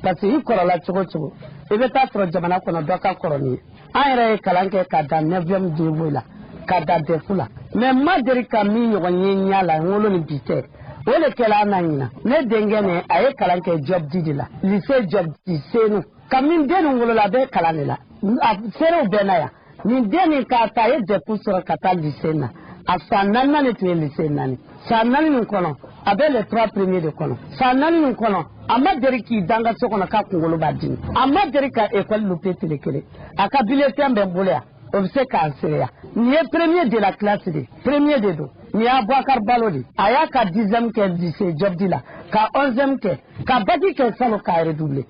parce que i kɔrɔla cogo cogo, i bɛ taa sɔrɔ jamana kɔnɔ dɔ ka kɔrɔ ni ye. An yɛrɛ ye kalan kɛ ka dan neuvième niveau la, ka dan DEF la, mais n ma deli ka min ɲɔgɔn ye ɲɛ la n wolo ni bi tɛ. O de kɛla an na ɲinan. Ne denkɛ nin, a ye kalan kɛ Job Di de la, lycée Job Di Senu. Kabini den nin wolola, a bɛ kalan de la, a seerew bɛɛ na yan. Nin den nin k'a ta, a ye DEF sɔrɔ ka taa lycée na. A san naaninan de tun ye lycée naani. San 4 nin kɔnɔ, a bɛ les trois premiers de kɔnɔ. San 4 nin kɔnɔ, a ma deli k'i dan ka so kɔnɔ k'a kunkolo b'a dimi, a ma deli ka école louper tile kelen. A ka bulletin bɛ n bolo yan, o bɛ se k'an seereya. Nin ye premier de la classe de, premier de don. Nin y'a Boubacar Balo de. A y'a ka 10e kɛ lycée Job Di la, ka 11e kɛ, ka bac kɛ salon, k'a redoubler.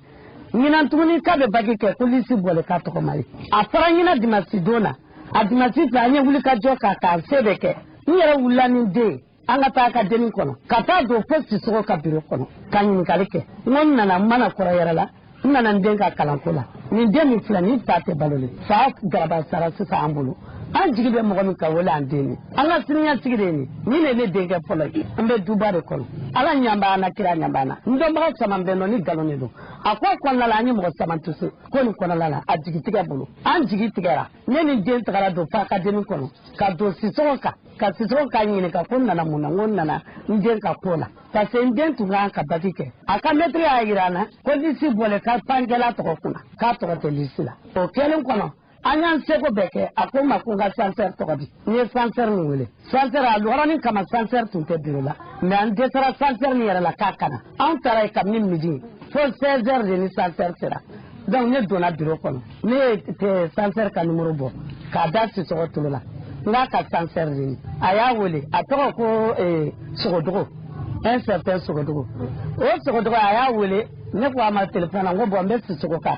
Ɲinan tuguni k'a bɛ bac kɛ, ko liste bɔlen k'a tɔgɔ ma ye. A fɔra ɲinan dimanche don na, a dimanche fɛ, an ye wuli ka jɔ k'a k'an se bɛɛ kɛ. N yɛrɛ wulila ni den ye, an ka taa académie kɔnɔ, ka taa don fo Sisɔgɔ ka biro kɔnɔ, ka ɲininkali kɛ. N ko n nana, n mana kɔrɔ yɛrɛ la, n nana n den ka kalanko la. Nin den min filɛ nin, fa tɛ balolen, fa garaba sara. Sisan an bolo, an jigi bɛ mɔgɔ min ka wele an den ye, an ka siniɲɛsigi de ye nin. Nin de ye ne denkɛ fɔlɔ ye. An bɛ duba de kɔnɔ. Ala ɲɛ b'an na, kira ɲɛ b'an na. N dɔnbaga caman bɛ nɔ ni nkalon de don. A ko kɔnɔna la, an ye mɔgɔ caman tuse ko nin kɔnɔna la, a jigi tigɛ bolo, an jigi tigɛra. Ne ni den tagara don fo académie kɔnɔ, ka don Sisɔgɔ kan, ka Sisɔgɔ ka ɲininka ko n nana mun na. N ko n nana n den ka ko la, parce que n den tun kan ka bac kɛ. A ka maître y'a yira an na ko liste bɔlen ka pankɛla tɔgɔ kunna, k'a tɔgɔ tɛ liste la. O kɛlen kɔnɔ, an y'an seko bɛɛ kɛ. A ko n ma ko n ka censeur tɔgɔ di. N ye censeur nin wele. Censeur, a yɔrɔnin kama, censeur tun tɛ bureau la, mais an dɛsɛra censeur nin yɛrɛ la k'a kana. Anw taara yen kabini midi fo 16 heures de ni censeur sera. Donc ne donna bureau kɔnɔ, ne ye censeur ka numéro bɔ k'a da Sisɔgɔ tulo la. N k'a ka censeur de ye. A y'a wele, a tɔgɔ ko Sogodogo, un certain Sogodogo. O Sogodogo, a y'a wele. Ne ko a ma téléphone na, n ko bon, n bɛ Sisɔgɔ kan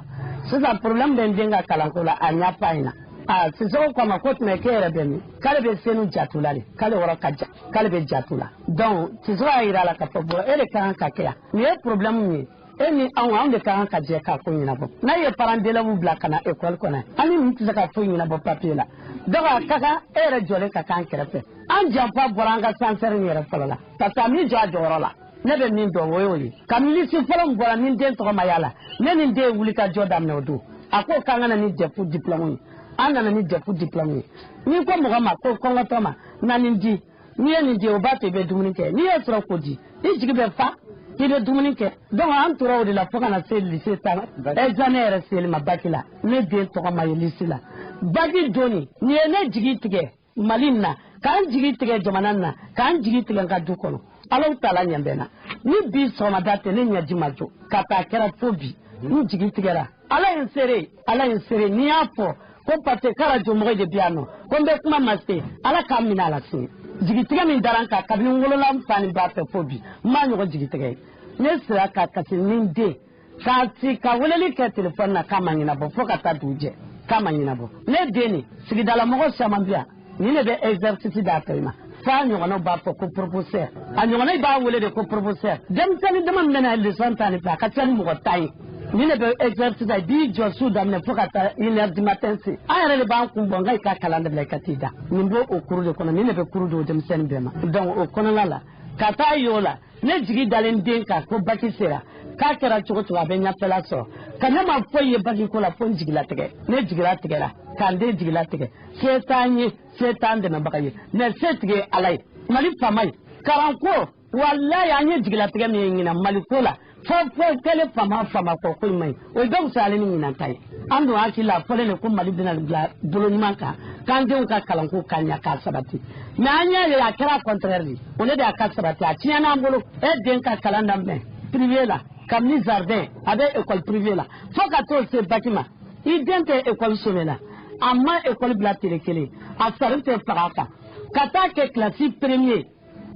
sisan, problème bɛ n den ka kalanko la, a ɲɛfɔ a ɲɛna. Aa, Sisɔgɔ ko a ma ko tuma k'e yɛrɛ bɛ min? K'ale bɛ Senu Jatula de, k'ale yɔrɔ ka jan, k'ale bɛ Jatula. Donc Sisɔgɔ y'a yira a la k'a fɔ bon, e de ka kan ka kɛ yan, nin ye problème min ye, e ni anw, anw de ka kan ka jɛ k'a ko ɲɛnabɔ. N'a ye parents d'élèves bila ka na école kɔnɔ, an ni nin tɛ se ka foyi ɲɛnabɔ papier la. Donc a ka kan e yɛrɛ jɔlen ka k'an kɛrɛfɛ. An janfa bɔra an ka censeur in yɛrɛ fɔlɔ la, parce que a m'i jɔ a jɔyɔrɔ la. Ne bɛ min dɔn, o y'o ye. Kabini liste fɔlɔ min bɔra ni den tɔgɔ ma y'a la, ne ni den ye wuli ka jɔ daminɛ o don. A ko k'an ka na ni DEF diplôme ye, an nana ni DEF diplôme ye. N'i ko mɔgɔ ma ko kɔngɔtɔ ma na nin di, n'i ye nin di, o b'a to i bɛ dumuni kɛ. N'i y'o sɔrɔ k'o di, i jigi bɛ fa, i bɛ dumuni kɛ. Donc an tora o de la fo ka na se lycée ta examen yɛrɛ seli ma, bac la, ne den tɔgɔ ma ye liste la. Bac donni nin ye ne jigi tigɛ Mali na, k'an jigi tigɛ jamana na, k'an jigi tigɛ n ka du kɔnɔ. Alaw tala ɲɛ bɛ na ni bi sɔgɔmada tɛ, ne ɲɛji ma jɔ ka taa kɛra fo bi. N jigi tigɛra. Ala ye n seere, Ala ye n seere. N'i y'a fɔ ko parce que k'arajo mɔgɔ de bɛ yan nɔ, ko n bɛ kuma ma se, Ala k'a minɛ a la sini. Jigitigɛ min dara n kan kabini n wolola n fa ni ba fɛ fo bi, n m'a ɲɔgɔn jigitigɛ ye. Ne sera ka kasi ni n den k'a ci ka weleli kɛ telefɔni na k'a ma ɲɛnabɔ, fo ka taa dugu jɛ k'a ma ɲɛnabɔ. Ne den nin, sigidalamɔgɔ caman bɛ yan, nin de bɛ exercice d'a tɔ ma. F'a ɲɔgɔnnaw b'a fɔ ko professeur, a ɲɔgɔnnaw b'a wele de ko professeur. Denmisɛnnin dama min bɛna leçon ta nin fɛ, a ka ca ni mɔgɔ 10 ye. Nin de bɛ exercice i b'i jɔ su daminɛ fo ka taa 1 heure du matin se. An yɛrɛ de b'an kun bɔ n ka i ka kalan dabila, i ka t'i da. Nin b'o o cours de kɔnɔ, nin de bɛ cours di o denmisɛnnin bɛɛ ma. Donc o kɔnɔna la, ka taa y'o la, ne jigi dalen den kan ko bac sera, k'a kɛra cogo cogo a bɛ ɲɛfɛla sɔrɔ. Ka ne ma foyi ye bac ko la fo n jigilatigɛ. Ne jigilatigɛra k'an den jigilatigɛ. Se t'an ye, se t'an dɛmɛbaga ye, mais se tigi ye Ala ye. Mali faama ye kalanko, walayi, an ye jigilatigɛ min ye ɲinan Mali ko la, fo fo kɛlen faama faama kɔ ko in ma ɲi, o bɛɛ fisayalen ni ɲinan ta ye. An dun hakili la, a fɔlen de ko Mali bɛna bila bolo ɲuman kan, k'an denw ka kalanko ka ɲa k'a sabati, mais an y'a ye a kɛra contraire de. O de y'a ka sabati, a tiɲɛna an bolo. E den ka kalan daminɛ privé la, kabini jardin a bɛ école privée la fo ka t'o se bac ma, i den tɛ école sauvé la, a ma école bila tile kelen, a sari tɛ faga a kan, ka taa kɛ classe premier,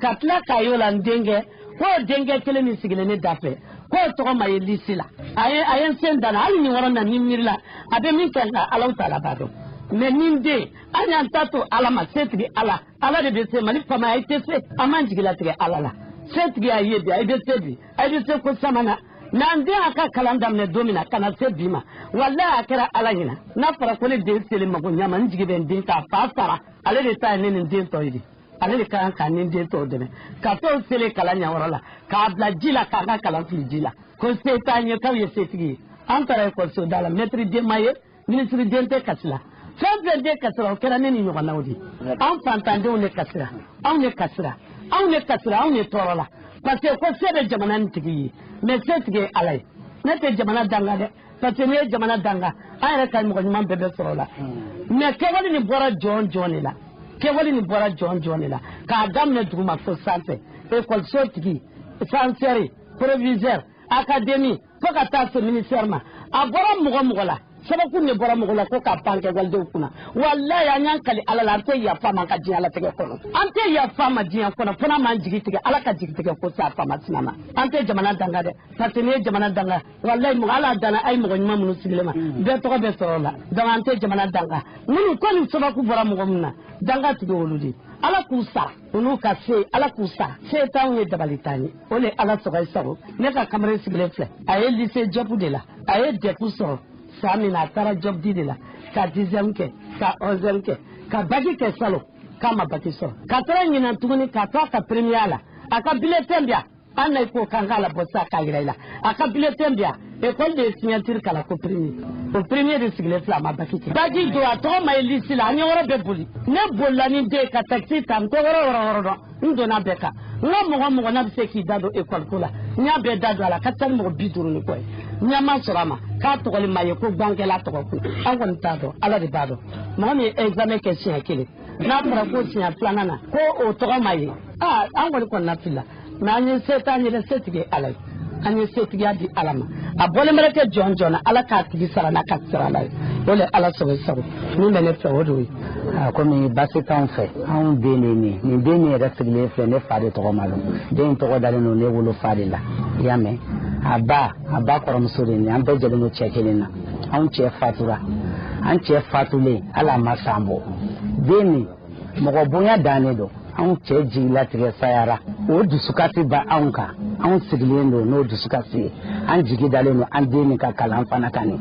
ka tila k'a y'o la. N denkɛ k'o denkɛ kelen min sigilen ne da fɛ, k'o tɔgɔ ma ye liste la. A ye n sen da la hali nin yɔrɔ na ni miiri la, a bɛ min kɛ nka Alaw ta la b'a dɔn. Mais ni n den, an y'an ta to Ala ma, setigi Ala, Ala de bɛ se. Mali faamaya, i tɛ se, an m'an jigilatigɛ Ala la. Setigi y'a ye bi, a bɛ se bi, a bɛ se ko caman na. Mais an den y'a ka kalan daminɛ don min na ka na se bi ma, walayi a kɛra Ala ɲɛna. N'a fɔra ko ne den selen mago ɲa ma, n jigi bɛ n den k'a fa sara. Ale de ta ye ne ni n den tɔ ye de. Ale de ka kan ka ni n den tɔw dɛmɛ ka t'o selen kalan ɲɛyɔrɔ la, k'a bila ji la, k'a ka kalan fili ji la, ko se t'an ye, k'aw ye setigi ye. An taara ekɔliso da la, mɛtiri den ma ye, minisiri den tɛ kasi la, fɛn fɛn den kasira, o kɛra ne ni ɲɔgɔnnaw de ye. An fantandenw de kasira, anw de kasira, anw de kasira, anw de tɔɔrɔ la, parce que ko se bɛ jamana nin tigi ye, mais se tigi ye Ala ye. Ne tɛ jamana danga dɛ, parce que n'i ye jamana danga, an yɛrɛ ka mɔgɔ ɲuman bɛɛ bɛ sɔrɔ o la. Mais kɛwale nin bɔra jɔn jɔn de la? Kɛwale nin bɔra jɔn jɔn de la? K'a daminɛ duguma fo sanfɛ, ekɔliso tigi, censeur, proviseur, académie, fo ka taa se ministère ma, a bɔra mɔgɔ mɔgɔ la, sababu de bɔra mɔgɔ la ko ka pan kɛ walidenw kunna. Walayi, an y'an kali Ala la, an tɛ yafa ma ka diɲɛ latigɛ kɔnɔ, an tɛ yafa ma diɲɛ kɔnɔ, fo n'a m'an jigi tigɛ. Ala ka jigi tigɛ ko sa faama sina ma. An tɛ jamana danga dɛ, parce que n'i ye jamana danga, walayi, mɔgɔ Ala danna a ye mɔgɔ ɲuman minnu sigilen ma, bɛɛ tɔgɔ bɛ sɔrɔ o la. Donc an tɛ jamana danga. Minnu ko nin sababu bɔra mɔgɔ min na, danga tigi olu de, Ala k'u sara u n'u ka se, Ala k'u sara. Se t'anw ye, dabali t'an ye, o de Ala sɔgɔ i sago. Ne ka kamalen sigilen filɛ, a ye lycée Diop de la, a ye DEF sɔrɔ san min na, a taara Diop de la ka dixième kɛ, ka onzième kɛ, ka bac kɛ salon, k'a ma bac sɔrɔ, ka taara ɲinan tuguni ka to a ka première la. A ka bulletin bi yan, an na ko k'an k'a labɔ sisan k'a yira i la. A ka bulletin bi yan, école de ye signature k'a la ko premier. O premier de sigilen filɛ, a ma bac kɛ. Bac don, a tɔgɔ ma ye liste la. An ye yɔrɔ bɛɛ boli. Ne bolila ni den ka taxi ta, n tɛ yɔrɔ yɔrɔ yɔrɔ dɔn. N donna bɛɛ kan, n ka mɔgɔ mɔgɔ n'a bɛ se k'i da don école ko la, n y'a bɛɛ da don a la, ka ca ni mɔgɔ 50 ni kɔ ye. Ɲɛ ma sɔrɔ a ma k'a tɔgɔli ma ye ko gankɛla tɔgɔ kun. An kɔni t'a dɔn, Ala de b'a dɔn. Mɔgɔ min ye examen kɛ siɲɛ kelen, n'a fɔra ko siɲɛ filanan na ko o tɔgɔ ma ye, aa, an kɔni kɔnɔna filila. Mais an ye se t'an ye dɛ, setigi ye Ala ye. An ye setigiya di Ala ma. A bɔlen bɛ kɛ jɔn jɔn na, Ala k'a tigi sara n'a ka sara la ye. O de Ala sago sago min bɛ ne fɛ, o de ye. Komi baasi t'anw fɛ, anw den de nin nin den min yɛrɛ sigilen filɛ, ne fa de tɔgɔ ma dɔn. Den in tɔgɔ dalen don ne wolo fa de la, i y'a mɛn? A ba kɔrɔmuso de nin. An bɛɛ jɛlen don cɛ kelen na. Anw cɛ fatura, an cɛ fatulen, hali a ma san bɔ. Den nin mɔgɔ bonya dannen don. Anw cɛ jigilatigɛ sayara, o dusukasi ba anw kan. Anw sigilen don n'o dusukasi ye. An jigi dalen don an den nin ka kalan fana kan. Nin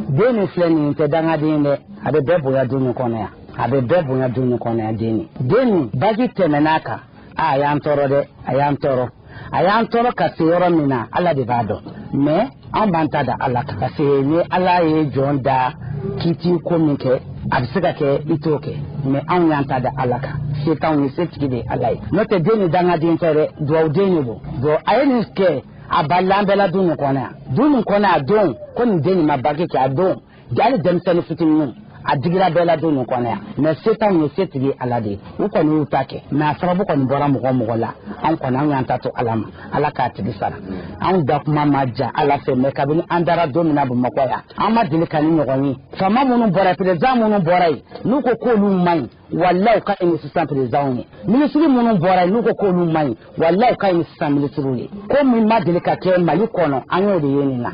den nin filɛ nin tɛ dangaden dɛ, a bɛ bɛɛ bonya du nin kɔnɔ yan, a bɛ bɛɛ bonya du nin kɔnɔ yan. Den nin bac tɛmɛn'a kan, a y'an tɔɔrɔ dɛ, a y'an tɔɔrɔ, a y'an tɔɔrɔ ka se yɔrɔ min na, Ala de b'a dɔn. Mais anw b'an ta da Ala kan, parce que ni Ala ye jɔn da k'i t'i ko min kɛ, a bɛ se ka kɛ i t'o kɛ. Mais anw y'an ta da Ala kan, se t'anw ye, setigi de ye Ala ye. N'o tɛ, den ni dangaden tɛ dɛ, duwawuden de don. Bon, a ye nin kɛ, a balila an bɛɛ la du nin kɔnɔ yan, du nin kɔnɔ. A don ko nin den nin ma bac kɛ, a don hali denmisɛnnin fitininw, a digira bɛɛ la du nin kɔnɔ yan. Mais se t'anw ye, setigi ye Ala de ye. U kɔni y'u ta kɛ, mais a sababu kɔni bɔra mɔgɔ mɔgɔ la, anw kɔni, anw y'an ta to Ala ma, Ala k'a tigi sara. Anw da kuma ma ja Ala fɛ, mais kabini an dara don min na Bamakɔ yan, an ma deli ka ni ɲɔgɔn ye. Faama minnu bɔra, président minnu bɔra yen, n'u ko k'olu man ɲi, walayi, u ka ɲi ni sisan présidentw ye. Minisiri minnu bɔra yen, n'u ko k'olu man ɲi, walayi, u ka ɲi ni sisan minisiriw ye. Ko min ma deli ka kɛ Mali kɔnɔ, an y'o de ye nin na.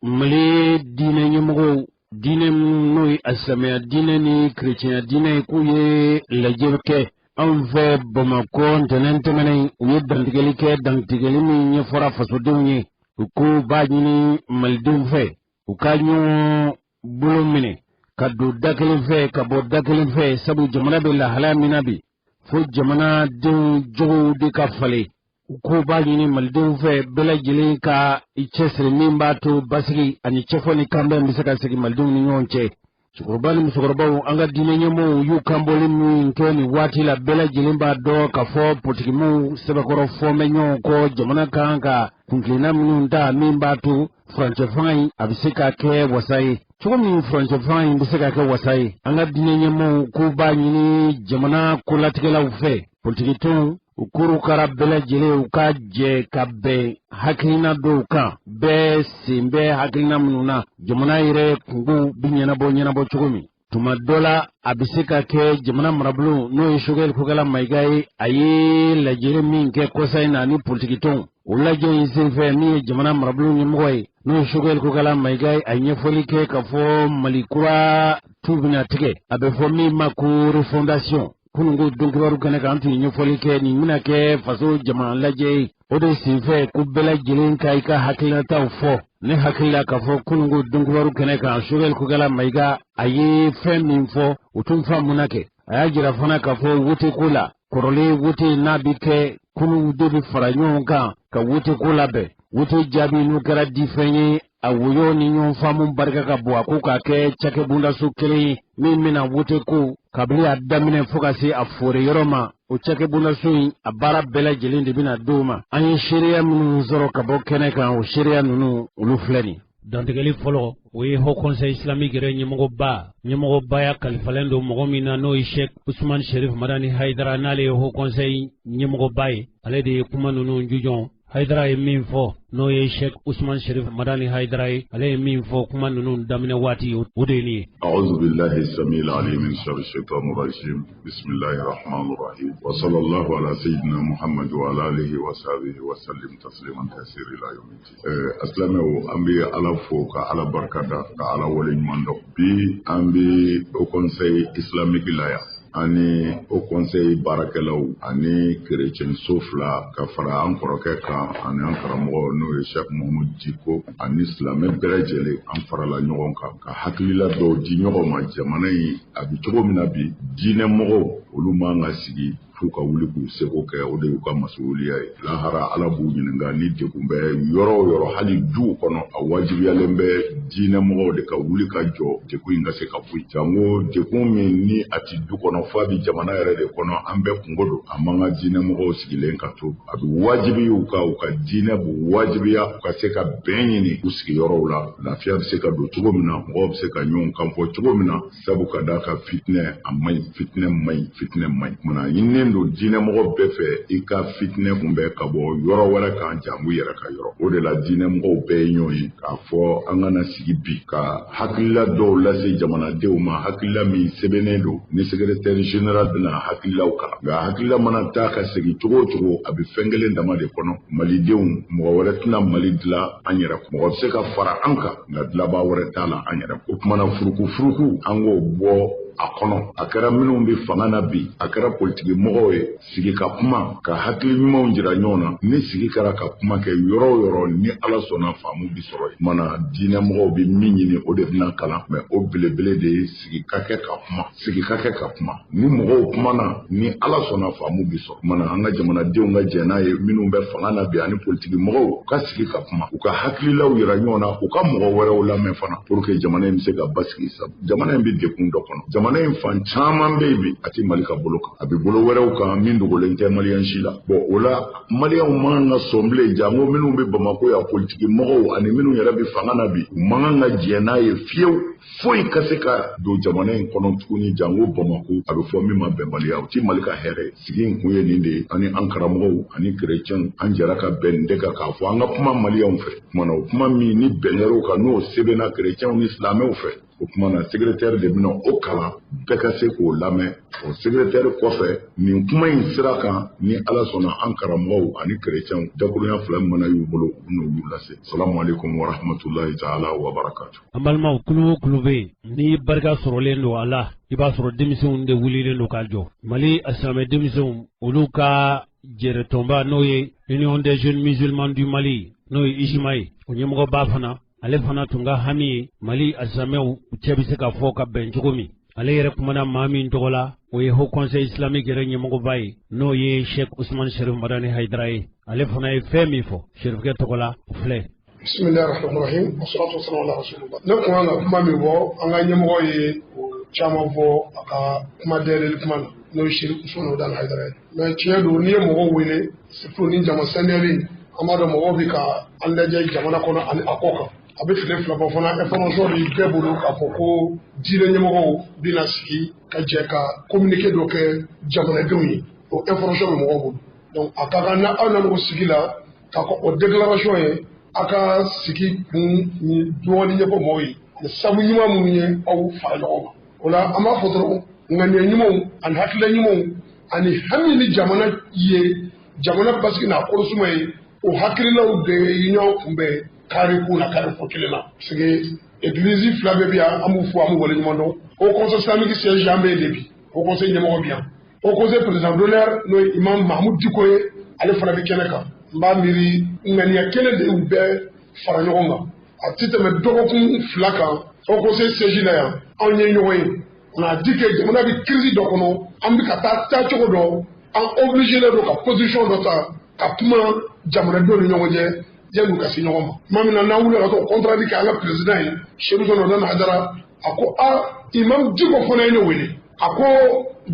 Mali diinɛ ɲɛmɔgɔw, diinɛ minnu n'o ye asilamɛya diinɛ ni kerecɛnya diinɛ ye, k'u ye lajɛ kɛ anw fɛ Bamakɔ ntɛnɛn tɛmɛnen. U ye dantigɛli kɛ, dantigɛli min ɲɛfɔra fasodenw ye. U ko b'a ɲini malidenw fɛ, u ka ɲɔgɔn bolo minɛ ka don da kelen fɛ, ka bɔ da kelen fɛ, sabu jamana bɛ lahalaya min na bi, fo jamanadenw jogow de ka falen. U ko b'a ɲini malidenw fɛ, bɛɛ lajɛlen ka i cɛsiri min b'a to basigi ani cɛfɔ ni kanbɛn bɛ se ka segin malidenw ni ɲɔgɔn cɛ. Cɛkɔrɔba ni musokɔrɔbaw, an ka diinɛ ɲɛmɔgɔw y'u kanbɔli min kɛ nin waati la, bɛɛ lajɛlen b'a dɔn k'a fɔ politikimaw sɛbɛkɔrɔ fɔ bɛ ɲɔgɔn kɔ jamana kan ka kuntilenna minnu ta, min b'a to furancɛ fanga in a bɛ se ka kɛ wasa ye cogo min, furancɛ fanga in bɛ se ka kɛ wasa ye. An ka diinɛ ɲɛmɔgɔw k'u b'a ɲini jamana kolatigɛlaw fɛ, politikitɔnw, u korokara bɛɛ lajɛlen, u ka jɛ ka bɛn hakilina dɔw kan, bɛɛ sen bɛ hakilina minnu na, jamana yɛrɛ kungow bɛ ɲɛnabɔ ɲɛnabɔ cogo min. Tuma dɔ la, a bɛ se ka kɛ jamana marabolo, n'o ye Choguel Kokalla Maïga ye, a ye lajɛrɛ min kɛ kɔsa in na ni politikitɔnw. O lajɛ in senfɛ, min ye jamana marabolo ɲɛmɔgɔ ye, n'o ye Choguel Kokalla Maïga ye, a ye ɲɛfɔli kɛ k'a fɔ Mali kura tu bɛna tigɛ, a bɛ fɔ min ma ko refondation. Kununko donkibaru kɛnɛ kan, an tun ye ɲɛfɔli kɛ nin bɛna kɛ faso jama lajɛ ye. O de senfɛ ko bɛɛ lajɛlen ka i ka hakilinataw fɔ. Ne hakili la k'a fɔ kununko donkibaru kɛnɛ kan, Sogɛli Kokala Mayiga a ye fɛn min fɔ, o tun faamuna kɛ. A y'a jira fana k'a fɔ wote ko la, kɔrɔlen wote n'a bɛ kɛ, kuluw de bɛ fara ɲɔgɔn kan ka wote ko labɛn. Wote jaabi n'o kɛra difɛn ye, a woyo ni ɲɔgɔn faamu barika ka bon. A ko k'a kɛ cakɛbondaso kelen ye min bɛna wote ko kabini a daminɛ fo ka se a fore yɔrɔ ma. O cakɛbondaso in, a baara bɛɛ lajɛlen de bɛna d'o ma. An ye seereya minnu sɔrɔ ka bɔ kɛnɛ kan, o seereya ninnu, olu filɛ nin. Dantigɛli fɔlɔ, o ye Haut Conseil islamique yɛrɛ ɲɛmɔgɔbaya kalifalen don mɔgɔ min na, n'o ye Sheikh Usman Sherif Madani Haidara, n'ale ye Haut Conseil ɲɛmɔgɔba ye, ale de ye kuma ninnu jujɔn. Haidara ye min fɔ, n'o ye Sheikh Usman Sherif Madani Haidara ye, ale ye min fɔ kuma ninnu daminɛ waati, o de ye nin ye. أعوذ بالله السميع العليم من شر الشيطان الرجيم. بسم الله الرحمن الرحيم، وصلى الله على سيدنا محمد وعلى آله وصحبه وسلم تسليما كثيرا إلى يوم الدين. Asilamɛw, an bɛ Ala fo ka Ala barika da ka Ala waleɲuman dɔn. Bi, an bɛ Haut Conseil islamique la yan, ani Haut Conseil baarakɛlaw ani kerecɛnso fila ka fara an kɔrɔkɛ kan ani an karamɔgɔ, n'o ye Cheikh Mohamed Diko, ani silamɛ bɛɛ lajɛlen, an farala ɲɔgɔn kan ka hakilila dɔw di ɲɔgɔn ma. Jamana in a bɛ cogo min na bi, diinɛ mɔgɔw, olu man ka sigi f'u ka wuli k'u seko kɛ. O de y'u ka masuwuliya ye. Lahara, Ala b'u ɲininka ni degun bɛ yɔrɔ o yɔrɔ, hali duw kɔnɔ. A wajibiyalen bɛ diinɛ mɔgɔw de ka wuli ka jɔ degun in ka se ka bɔ yen, jango degun min ni a ti du kɔnɔ, f'a bi jamana yɛrɛ de kɔnɔ. An bɛɛ kungo don. A man ka diinɛ mɔgɔw sigilen ka to. A bɛ wajibi u ka, u ka diinɛ b'u wajibiya u ka se ka bɛn ɲini u sigiyɔrɔw la, lafiya bɛ se ka don cogo min na, mɔgɔw bɛ se ka ɲɔgɔn kan fɔ cogo min na. Sabu ka d'a kan, fitinɛ a man ɲi, fitinɛ man ɲi, fitinɛ man ɲi. Kumana ɲininen don diinɛmɔgɔ bɛɛ fɛ i ka fitinɛ kunbɛn ka bɔ yɔrɔ wɛrɛ kan, jango yɛrɛ ka yɔrɔ. O de la, diinɛmɔgɔw bɛɛ ye ɲɔgɔn ye k'a fɔ an kana sigi bi ka hakilila dɔw lase jamanadenw ma, hakilila min sɛbɛnnen don ni secrétaire général bɛna hakililaw kalan. Nka hakilila mana taa ka segin cogo o cogo, a bɛ fɛn kelen dama de kɔnɔ: malidenw, mɔgɔ wɛrɛ tɛna Mali dilan an yɛrɛ. Mɔgɔ bɛ se ka fara an kan, nka dilabaa wɛrɛ t'a la an yɛrɛ. O kumana, furuku furuku, an k'o bɔ a kɔnɔ. A kɛra minnu bɛ fanga na bi, a kɛra politiki mɔgɔw ye, sigi ka kuma ka hakili ɲumanw jira ɲɔgɔn na. Ni sigi kɛra ka kuma kɛ yɔrɔ o yɔrɔ, ni Ala sɔnna, faamu bi sɔrɔ yen. Mana diinɛ mɔgɔw bɛ min ɲini, o de bɛna kalan mɛ. O belebele de ye sigi ka kɛ ka kuma, sigi ka kɛ ka kuma. Ni mɔgɔw kumana, ni Ala sɔnna, faamu bi sɔrɔ. Mana an ka jamanadenw ka jɛn n'a ye, minnu bɛ fanga na bi ani politiki mɔgɔw ka sigi ka kuma, u ka hakililaw yira ɲɔgɔn na, u ka mɔgɔ wɛrɛw lamɛn fana, pour que jamana in bɛ se ka basigi. Sabu jamana in bɛ degun dɔ kɔnɔ. Jamana in fan caman bɛ yen bi, a tɛ Mali ka bolo kan, a bɛ bolo wɛrɛw kan min dogolen tɛ maliyɛn si la. Bɔn, o la, maliyɛnw man kan ka sɔn bilen, jango minnu bɛ Bamako yan, politiki mɔgɔw ani minnu yɛrɛ bɛ fanga na bi, u man kan ka jɛn n'a ye fiyewu foyi ka se ka don jamana in kɔnɔ tuguni, jango Bamako. A bɛ fɔ min ma bɛnbaliya, o ti Mali ka hɛrɛ ye. Sigi in kun ye nin de ye. Ani an karamɔgɔw ani kerecɛnw, an jɛra ka bɛn nin de kan k'a fɔ an ka kuma maliyɛnw fɛ. Kumana, o kuma min ni bɛn kɛr'o kan, n'o sɛbɛnna kerecɛnw ni silamɛw fɛ, o kuma na, secrétaire de bɛna o kalan, bɛɛ ka se k'o lamɛn. O secrétaire kɔfɛ, nin kuma in sira kan, ni Ala sɔnna, an karamɔgɔw ani kerecɛnw, dakurunya fila min mana y'u bolo, u bɛn'olu lase. Salamu aleykum wa rahmatulahi taala wa barakatu. An balimaw, kulu o kulu bɛ yen ni barika sɔrɔlen don a la, i b'a sɔrɔ denmisɛnw de wulilen don k'a jɔ. Mali silamɛ denmisɛnw, olu ka jɛrɛtɔnba, n'o ye Union des jeunes musulmans du Mali, n'o ye UJMA ye, o ɲɛmɔgɔba fana, ale fana tun ka hami ye Mali asilamɛw u cɛ bɛ se ka fɔ ka bɛn cogo min. Ale yɛrɛ kumana maa min tɔgɔ la, o ye Haut Conseil islamique yɛrɛ ɲɛmɔgɔba ye, n'o ye Sheikh Usman Sherif Madani Haidara ye. Ale fana ye fɛn min fɔ Sherifkɛ tɔgɔ la, o filɛ. Bisimilahi rahmani rahim, wasalatu wasalamu ala rasulillah. Ne kun kan ka kuma min fɔ, an ka ɲɛmɔgɔ ye o caman fɔ a ka kuma dayɛlɛli kuma na, n'o ye Sherif Usman Madani Haidara ye. Mais tiɲɛ don, n'i ye mɔgɔw wele, surtout ni jama saniyalen, an b'a dɔn mɔgɔw bɛ ka an lajɛ jamana kɔnɔ ani a kɔ kan. A bɛ tile 2 bɔ fana, information bɛ bɛɛ bolo k'a fɔ ko diinɛ ɲɛmɔgɔw bɛna sigi ka jɛ ka communiqué dɔ kɛ jamanadenw ye. O information bɛ mɔgɔw bolo. Donc a ka kan na aw nana o sigi la k'a fɔ o déclaration ye, a ka sigi kun ni dɔɔnin ɲɛfɔ mɔgɔw ye ani sabu ɲuman minnu ye aw fara ɲɔgɔn kan. O la, an b'a fɔ dɔrɔn, ŋaniya ɲumanw ani hakilila ɲumanw ani hami ni jamana ye, jamana basigi n'a kɔlɔsuma ye, o hakililaw de ye ɲɔgɔn kunbɛn kari kun na, kari fɔ kelen na. Parce que église fila bɛɛ bi yan, an b'u fo, an b'u waleɲuman dɔn. Haut Conseil islamique siège, an bɛ yen de bi, Haut Conseil ɲɛmɔgɔ bi yan, Haut Conseil président d'honneur, n'o ye imam Mahamudu Diko ye, ale fana bɛ kɛnɛ kan. N b'a miiri ŋaniya kelen de y'u bɛɛ fara ɲɔgɔn kan. A ti tɛmɛ dɔgɔkun 2 kan Haut Conseil siège la yan, anw ye ɲɔgɔn ye. On a dit que jamana bɛ crise dɔ kɔnɔ, an bɛ ka taa taacogo dɔ, an obligé don ka position dɔ ta ka kuma jamanadenw ni ɲɔgɔn cɛ yanni u ka se ɲɔgɔn ma. Tuma min na n'an wulila ka t'o compte rendu kɛ an ka président ye, Chérif Ousmane Madani Haidara, a ko a imam Dicko fana ye ne wele, a ko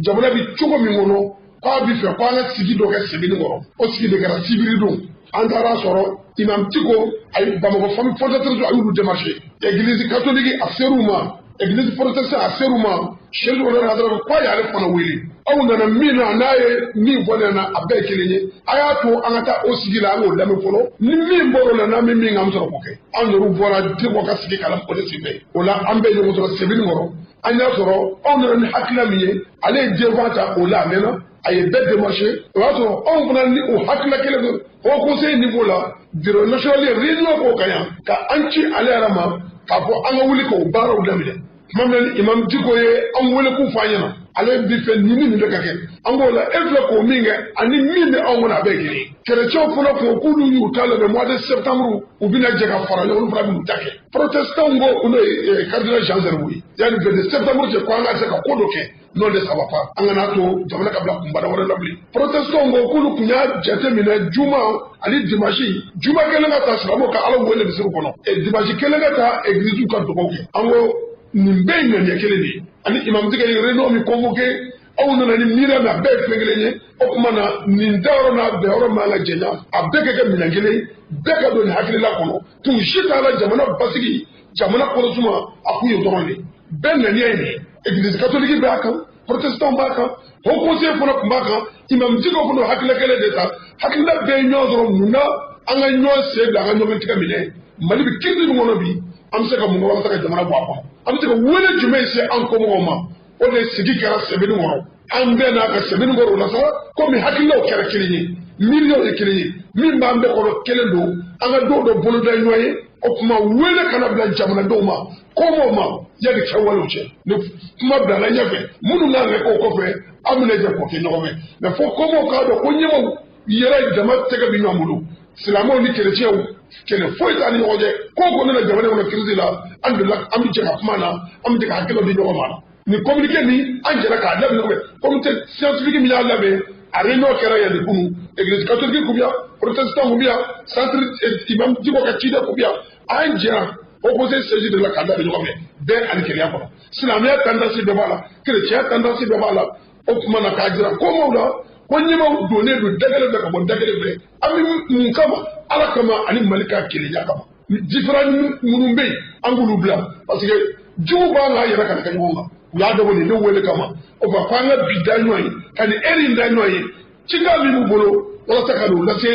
jamana bɛ cogo min kɔnɔ, k'a bɛ fɛ ko an ka sigi dɔ kɛ Sebenikɔrɔ. O sigi de kɛra sibiri don. An taara sɔrɔ imam Dicko a ye Bamakɔ famille fondatrice a y'olu démarché, église catholique a ser'u ma, église protestant a ser'u ma. Chérif Ousmane Haidara ko k'a y'ale fana wele, aw nana min na, n'a ye min fɔ ne ɲɛna, a bɛɛ ye kelen ye, a y'a to an ka taa o sigi la, an k'o lamɛn fɔlɔ, ni min bɔr'o la, n'an bɛ min kɛ, an bɛ sɔrɔ k'o kɛ. An yɛrɛw bɔra Dicko ka sigi kalan o de senfɛ. O la an bɛɛ ye ɲɔgɔn sɔrɔ Sebenikɔrɔ. An y'a sɔrɔ anw nana ni hakilina min ye, ale ye devant ta o la, a mɛnna, a ye bɛɛ démarché. O y'a sɔrɔ anw fana ni o hakilina kelen don. Haut Conseil niveau la, bureau national ye réunion k'o kan yan ka an ci ale yɛrɛ ma k'a fɔ an ka wuli k'o baaraw daminɛ. Tuma min na ni imam Dicko ye an wele k'u fɔ an ɲɛna, ale bi fɛ nin ni nin de ka kɛ, an k'o la e filɛ k'o min kɛ ani min bɛ anw kɔnɔ, a bɛɛ ye kelen ye. Chrétiens fana ko k'olu y'u ta labɛn mois de septembre, u bɛna jɛ ka fara ɲɔgɔn, olu fana b'u ta kɛ. Protestants ko n'o ye cardinal Jean Zerbo ye, yanni 22 septembre cɛ, ko an ka se ka ko dɔ kɛ, n'o de ça va pas, an kana to jamana ka bila kunbada wɛrɛ la bilen. Protestants ko k'olu tun y'a jate minɛ juma ani dimanche, juma kelen ka taa silamɛw ka Ala wele misiri kɔnɔ, dimanche kelen ka taa église ka dugawu kɛ. An ko nin bɛɛ ye ŋaniya kelen de ye. Ani imam Dicko ye réunion min convoqué, aw nana ni miiriya min, a bɛɛ ye fɛn kelen ye. O tuma na nin dayɔrɔ n'a bɛnyɔrɔ man ka jɛnya, a bɛɛ ka kɛ minɛn kelen, bɛɛ ka don nin hakilila kɔnɔ. Kun si t'a la jamana basigi, jamana kɔnɔ suma, a kun ye dɔrɔn de bɛɛ ŋaniya ye nin ye. Église catholique b'a kan, protestant b'a kan, Haut Conseil fana tun b'a kan, imam Dicko fana hakilila kelen de ta. Hakilila bɛɛ ye ɲɔgɔn sɔrɔ mun na? An ka ɲɔgɔn sen bila, an ka ɲɔgɔn tigɛ minɛ. Mali bɛ crise min kɔnɔ bi, an bɛ se ka mun kɛ? An bɛ se ka jamana bɔ a kɔnɔ, an bɛ se ka wele jumɛn se an kɔmɔgɔw ma? O de sigi kɛra Sebenikɔrɔ. An bɛɛ n'a ka Sebenikɔrɔ o la sa, komi hakililaw kɛra kelen ye, miiriyaw ye kelen ye, min b'an bɛɛ kɔnɔ kelen don, an ka don dɔ boloda ɲɔgɔn ye. O tuma wele kana bila jamanadenw ma, kɔmɔw ma, yanni kɛwalew cɛ. Ni kuma bilala ɲɛfɛ, minnu kan ka kɛ o kɔfɛ, an bɛna jɛ k'o kɛ ɲɔgɔn fɛ. Mais fo kɔmɔw k'a dɔn ko ɲɛmaw yɛrɛ jama tɛgɛ bɛ ɲɔgɔn bolo, silamɛw ni kerecɛnw, kɛlɛ foyi t'an ni ɲɔgɔn cɛ. Ko o ko nana jamana kɔnɔ crise la, an delila an bɛ jɛ ka kuma na, an bɛ jɛ ka hakililaw di ɲɔgɔn ma. Nin communiqué min an jɛra k'a labɛn ɲɔgɔn fɛ, comité scientifique min y'a labɛn, a réunion kɛra yan de kunun. Église catholique kun bɛ yan, protestant kun bɛ yan, centre imam Dicko ka ciden kun bɛ yan. An jɛra Haut Conseil siège de la k'a labɛn ɲɔgɔn fɛ, bɛɛ ani kelenya kɔnɔ. Silamɛya tendance bɛɛ b'a la, chrétien tendance bɛɛ b'a la. O tuma na k'a jira kɔmɔw la ko ɲɛmaw donnen don da kelen fɛ ka bɔ da kelen fɛ. An bɛ mun kama? Ala kama ani Mali ka kelenya kama. Différend minnu bɛ yen, an k'olu bila, parce que jugu b'an k'an yɛrɛ kana kɛ ɲɔgɔn kan. U y'a dabɔ nin ne wele kama, o fɔ k'an ka bi da ɲɔgɔn ye, ka nin eri in da ɲɔgɔn ye, cikan min b'u bolo walasa ka n'u lase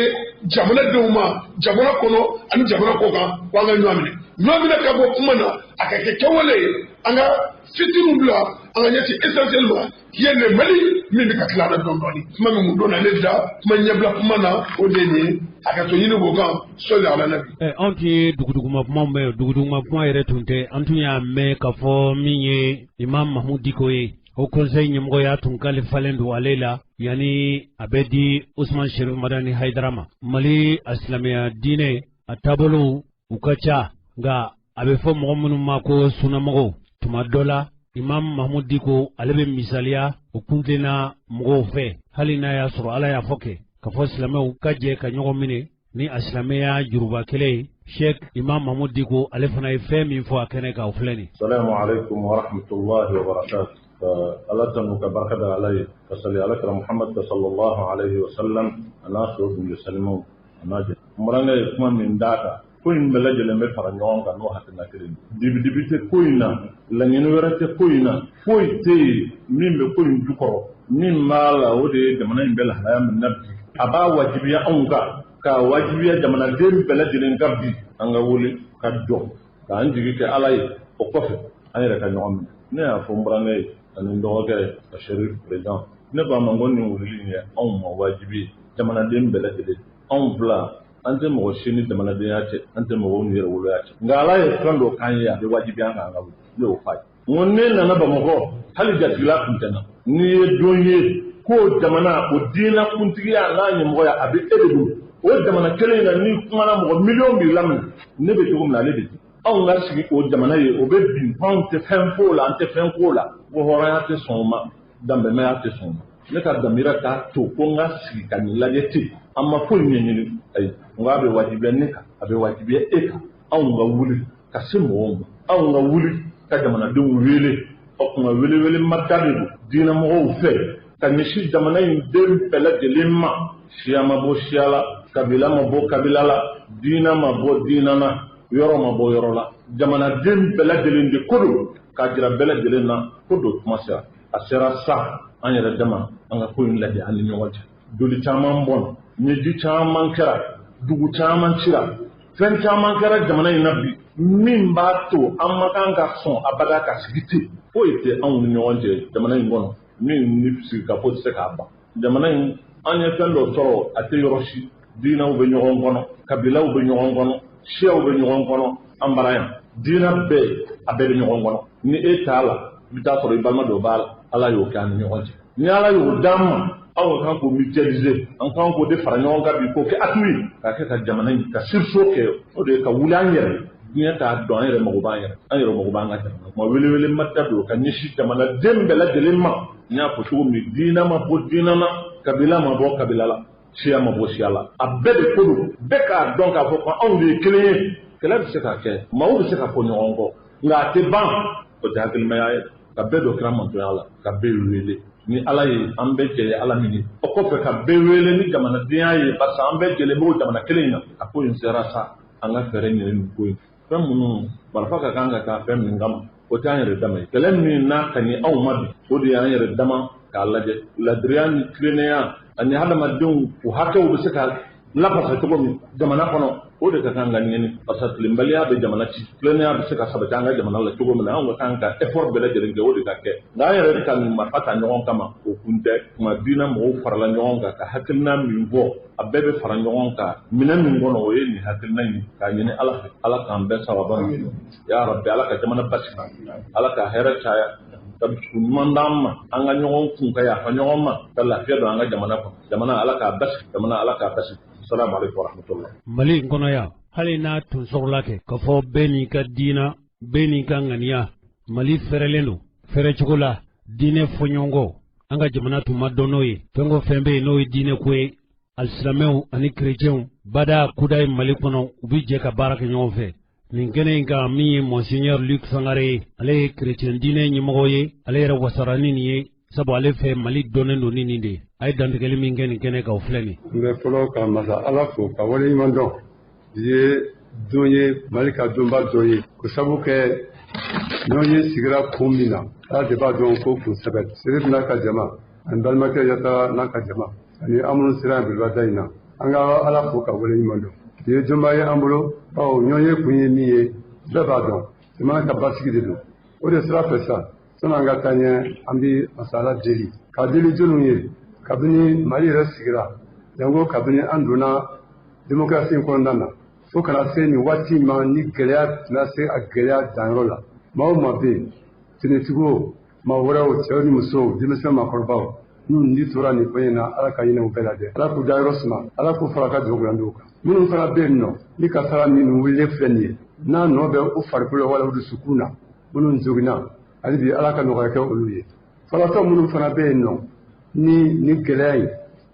jamanadenw ma, jamana kɔnɔ ani jamana kɔ kan, ko an ka ɲɔgɔn minɛ, ɲɔgɔn minɛ ka bɔ kuma na, a ka kɛ kɛwale ye. An ka fitiniw bila, an ka ɲɛsin essentiel ma, qui est le Mali min bɛ ka tila an na dɔɔni dɔɔni. Kuma min kun donna ne da kuma ɲɛbila kuma na, o de ye nin ye. A ka to ɲini b'o kan, sɔli ala nabi. Anw tun ye duguduguma kumaw mɛn, duguduguma kuma yɛrɛ tun tɛ. An tun y'a mɛn k'a fɔ min ye imam Mahmoud Dicko ye, Haut Conseil ɲɛmɔgɔya tun kalifalen don ale la yanni a bɛ di Ousmane Chérif Madani Haidara ma. Mali a silamɛya diinɛ a taabolow u ka ca, nka a bɛ fɔ mɔgɔ minnu ma ko sunnamɔgɔw, tuma dɔ la imam Mahmoud Dicko ale bɛ misaliya o kuntilenna mɔgɔw fɛ, hali n'a y'a sɔrɔ Ala y'a fɔ kɛ k'a fɔ silamɛw ka jɛ ka ɲɔgɔn minɛ ni a silamɛya juruba kelen ye. Sheikh Imam Mahmoud Dicko ale fana ye fɛn min fɔ a kɛnɛ kan, o filɛ nin. Salamu alaikum wa rahmatullahi wa barakatuh. Ala tanu ka barika da Ala ye, ka sali ala kira Muhammad sallallahu alaihi wa sallam, a n'a so dun salimaw a n'a jɛ. N burankɛ ye kuma min d'a kan, ko in bɛɛ lajɛlen bɛ fara ɲɔgɔn kan n'o hakilina kelen ye. Dibi-dibi tɛ ko in na, laɲini wɛrɛ tɛ ko in na, foyi tɛ yen min bɛ ko in jukɔrɔ. Min b'a la, o de ye jamana in bɛ lahalaya min na bi, a b'a wajibiya anw kan, k'a wajibiya jamanaden bɛɛ lajɛlen kan bi, an ka wuli ka jɔ k'an jigi kɛ Ala ye. O kɔfɛ an yɛrɛ ka ɲɔgɔn minɛ. Ne y'a fɔ n burankɛ ye ani n dɔgɔkɛ ye, ka Chérif président, ne ko a ma ko nin wulili in ye anw ma wajibi ye, jamanaden bɛɛ lajɛlen. Anw fila, an tɛ mɔgɔ si ni jamanadenya cɛ, an tɛ mɔgɔw ni yɛrɛwoloya cɛ, nka Ala ye fɛn dɔ k'an ye, a bɛ wajibiya an kan an ka wuli. Ne y'o f'a ye, n ko ne nana Bamakɔ, hali jatigila tun tɛ n na. N'i ye don ye ko jamana o diinɛ kuntigiya n'a ɲɛmɔgɔya a bɛ e de bolo, O jamana kelen in na, n'i kumana, mɔgɔ miliyɔn b'i laminɛ. Ne bɛ cogo min na, ale bɛ ten. Anw ka sigi o jamana ye, o bɛ bin, anw tɛ fɛn f'o la, an tɛ fɛn k'o la. Ko hɔrɔnya tɛ sɔn o ma, danbɛmaya tɛ sɔn o ma. Ne ka damira k'a to ko n ka sigi ka nin lajɛ ten, an ma foyi ɲɛɲini. Ayi, n ko a bɛ wajibiya ne kan, a bɛ wajibiya e kan, anw ka wuli ka se mɔgɔw ma, anw ka wuli ka jamanadenw wele. O tuma, welewele ma da de don diinɛmɔgɔw fɛ ka ɲɛsin jamana in den bɛɛ lajɛlen ma. Siya ma bɔ siya la, kabila ma bɔ kabila la, diinɛ ma bɔ diinɛ na, yɔrɔ ma bɔ yɔrɔ la. Jamanaden bɛɛ lajɛlen de ko don, k'a jira bɛɛ lajɛlen na ko don kuma sera. A sera sa, an yɛrɛ dama, an ka ko in lajɛ an ni ɲɔgɔn cɛ. Joli caman bɔnna, ɲɛji caman kɛra, dugu caman cira, fɛn caman kɛra jamana in na bi min b'a to an ma kan ka sɔn abada ka sigi ten. Foyi tɛ anw ni ɲɔgɔn cɛ jamana in kɔnɔ min ni sigikafo tɛ se k'a ban. Jamana in, an ye fɛn dɔ sɔrɔ, a tɛ yɔrɔ si. Diinɛw bɛ ɲɔgɔn kɔnɔ, kabilaw bɛ ɲɔgɔn kɔnɔ, siyaw bɛ ɲɔgɔn kɔnɔ. An bara yan, diinɛ bɛɛ, a bɛɛ bɛ ɲɔgɔn kɔnɔ. Ni e t'a la, i bɛ taa sɔrɔ i balima dɔ b'a la. Ala y'o kɛ an ni ɲɔgɔn cɛ. Ni Ala y'o d'an ma, anw ka kan k'o mutualiser, an kan k'o de fara ɲɔgɔn kan bi, k'o kɛ atout ye, k'a kɛ ka jamana in ka sursaut kɛ. O de ye ka wuli an yɛrɛ, diɲɛ k'a dɔn, an yɛrɛ mago b'an yɛrɛ, an yɛrɛ mago b'an ka jamana kuma. Welewele ma da don ka ɲɛsin jamanaden bɛɛ lajɛlen ma. N y'a fɔ cogo min, diinɛ ma bɔ diinɛ na, kabila ma bɔ kabila la, siya ma bɔ siya la, a bɛɛ de ko don. Bɛɛ k'a dɔn k'a fɔ ko anw de ye kelen ye. Kɛlɛ bɛ se ka kɛ, maaw bɛ se ka fɔ ɲɔgɔn kɔ, nka a tɛ ban. O tɛ hakilimaya ye. Ka bɛɛ don kira mantonya la, ka bɛɛ wele ni Ala ye, an bɛɛ jɛ ye Ala min ye. O kɔfɛ, ka bɛɛ wele ni jamanadenya ye, barisa an bɛɛ jɛlen b'o jamana kelen in na. A ko in sera sa, an ka fɛɛrɛ ɲini nin ko in. Fɛn minnu marifa ka kan ka taa fɛn min kama, o tɛ an yɛrɛ dama ye. Kɛlɛ min n'a ka ɲi anw ma bi, o de y'an yɛrɛ dama k'a lajɛ ladiriya ni tilennenya ani hadamadenw u hakɛw bɛ se ka lafasa cogo min jamana kɔnɔ, o de ka kan ka ɲini, barisa tilenbaliya bɛ jamana ci. Tilennenya bɛ se ka sabati an ka jamana la cogo min na, anw ka kan ka effort bɛɛ lajɛlen kɛ, o de ka kɛ. Nka an yɛrɛ ka nin marifa ta ɲɔgɔn kama, o kun tɛ. Kuma diinɛ mɔgɔw farala ɲɔgɔn kan ka hakilina min fɔ, a bɛɛ bɛ fara ɲɔgɔn kan minɛn min kɔnɔ, o ye nin hakilina in. K'a ɲini Ala fɛ, Ala k'an bɛɛ sababa ma, ya Rabbi. Ala ka jamana basigi, Ala ka hɛrɛ caya, ka dusukun ɲuman d'an ma, an ka ɲɔgɔn kun ka yafa ɲɔgɔn ma, ka lafiya don an ka jamana kɔnɔ. Jamana, Ala k'a basigi. Jamana, Ala k'a basigi. Salamu aleykum warahmatullah. Mali in kɔnɔ yan, hali n'a tun sɔrɔla kɛ k'a fɔ bɛɛ n'i ka diina, bɛɛ n'i ka ŋaniya, Mali fɛrɛlen don fɛrɛ cogo la. Diinɛ fɔɲɔgɔnkɔ, an ka jamana tun ma dɔn n'o ye. Fɛn o fɛn bɛ yen n'o ye diinɛ ko ye, alisilamɛw ani kerecɛnw bada kudayi Mali kɔnɔ, u bɛ jɛ ka baara kɛ ɲɔgɔn fɛ. Nin kɛnɛ in kan, min ye Monseigneur Luc Sangare ye, ale ye kerecɛn diinɛ ɲɛmɔgɔ ye, ale yɛrɛ wasara ni nin ye, sabu ale fɛ Mali dɔnnen don ni nin de ye. A ye dantigɛli min kɛ nin kɛnɛ kan, o filɛ nin. N bɛ fɔlɔ ka masa Ala fo ka waleɲuman dɔn. Bi ye don ye, Mali ka donba dɔ ye, ko sabu kɛ ɲɔgɔn ye sigira kun min na, Ala de b'a dɔn ko kun sɛbɛ. Seri n'a ka jama ani balimakɛ Yatara n'a ka jama ani an minnu sera yan belebada in na, an ka Ala fo ka waleɲuman dɔn. Bi ye donba ye an bolo, bawo ɲɔgɔn ye kun ye min ye, bɛɛ b'a dɔn, jamana ka basigi de don. O de sira fɛ sa, sani an ka taa ɲɛ, an bɛ masa Ala deli ka deli jɔnniw ye. Kabini Mali yɛrɛ sigira, janko kabini an donna démocratie in kɔnɔna na fo kana se nin waati ma, ni gɛlɛya tɛna se a gɛlɛya danyɔrɔ la. Maa o maa bɛ yen, finitigiw, maa wɛrɛw, cɛw ni musow, denmisɛn, maakɔrɔbaw, n'u ni tora nin ko in na, Ala ka hinɛ u bɛɛ la dɛ. Ala k'u dayɔrɔ suma, Ala k'u fara ka jɔnkulandiw kan. Minnu fana bɛ yen nɔ ni kasara minnu wulilen filɛ nin ye, n'a nɔ bɛ u farikolo wala u dusukun na, minnu joginna, hali bi Ala ka nɔgɔya kɛ olu ye. Falatɔ minnu fana bɛ yen nɔ ni gɛlɛya in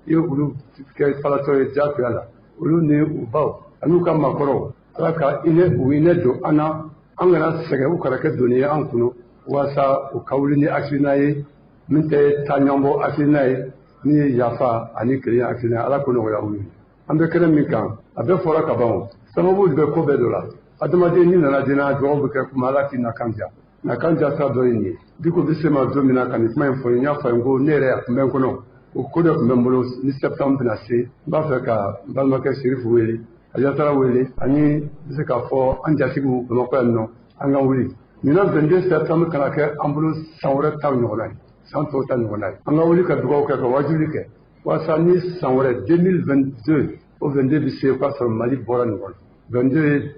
i ye olu kɛ falatɔ ye diyagoya la, olu ni u baw ani u ka maakɔrɔw, Ala ka hinɛ u hinɛ don an na, an kana sɛgɛn, u kana kɛ doni ye an kun, walasa u ka wuli ni hakilina ye min tɛ taa ɲɔgɔn bɔ, hakilina ye min ye yafa ani kelenya hakilina ye. Ala k'o nɔgɔya u ye. An bɛ kɛnɛ min kan, a bɛɛ fɔra ka ban. Sababu de bɛ ko bɛɛ dɔ la. Adamaden ni nana diɲɛ, dugawu bɛ kɛ kuma, Ala k'i nakan diya. Nakan diya sira dɔ ye nin ye. Diko bɛ se ma don min na ka nin kuma in fɔ n ye, n y'a fɔ a ye ko ne yɛrɛ, a tun bɛ n kɔnɔ, o ko dɔ tun bɛ n bolo. Ni septembre bɛna se, n b'a fɛ ka n balimakɛ Serifu wele, a Yatara wele, ani n bɛ se k'a fɔ an jatigiw Bamakɔ yan nɔ, an ka wuli ɲinan 22 septembre kana kɛ an bolo san wɛrɛ ta ɲɔgɔnna ye, san tɔw ta ɲɔgɔnna ye. An ka wuli ka dugawu kɛ, ka wajuli kɛ, walasa ni san wɛrɛ 2022, o 22 bɛ se k'a sɔrɔ Mali bɔra nin kɔnɔ. 22 ye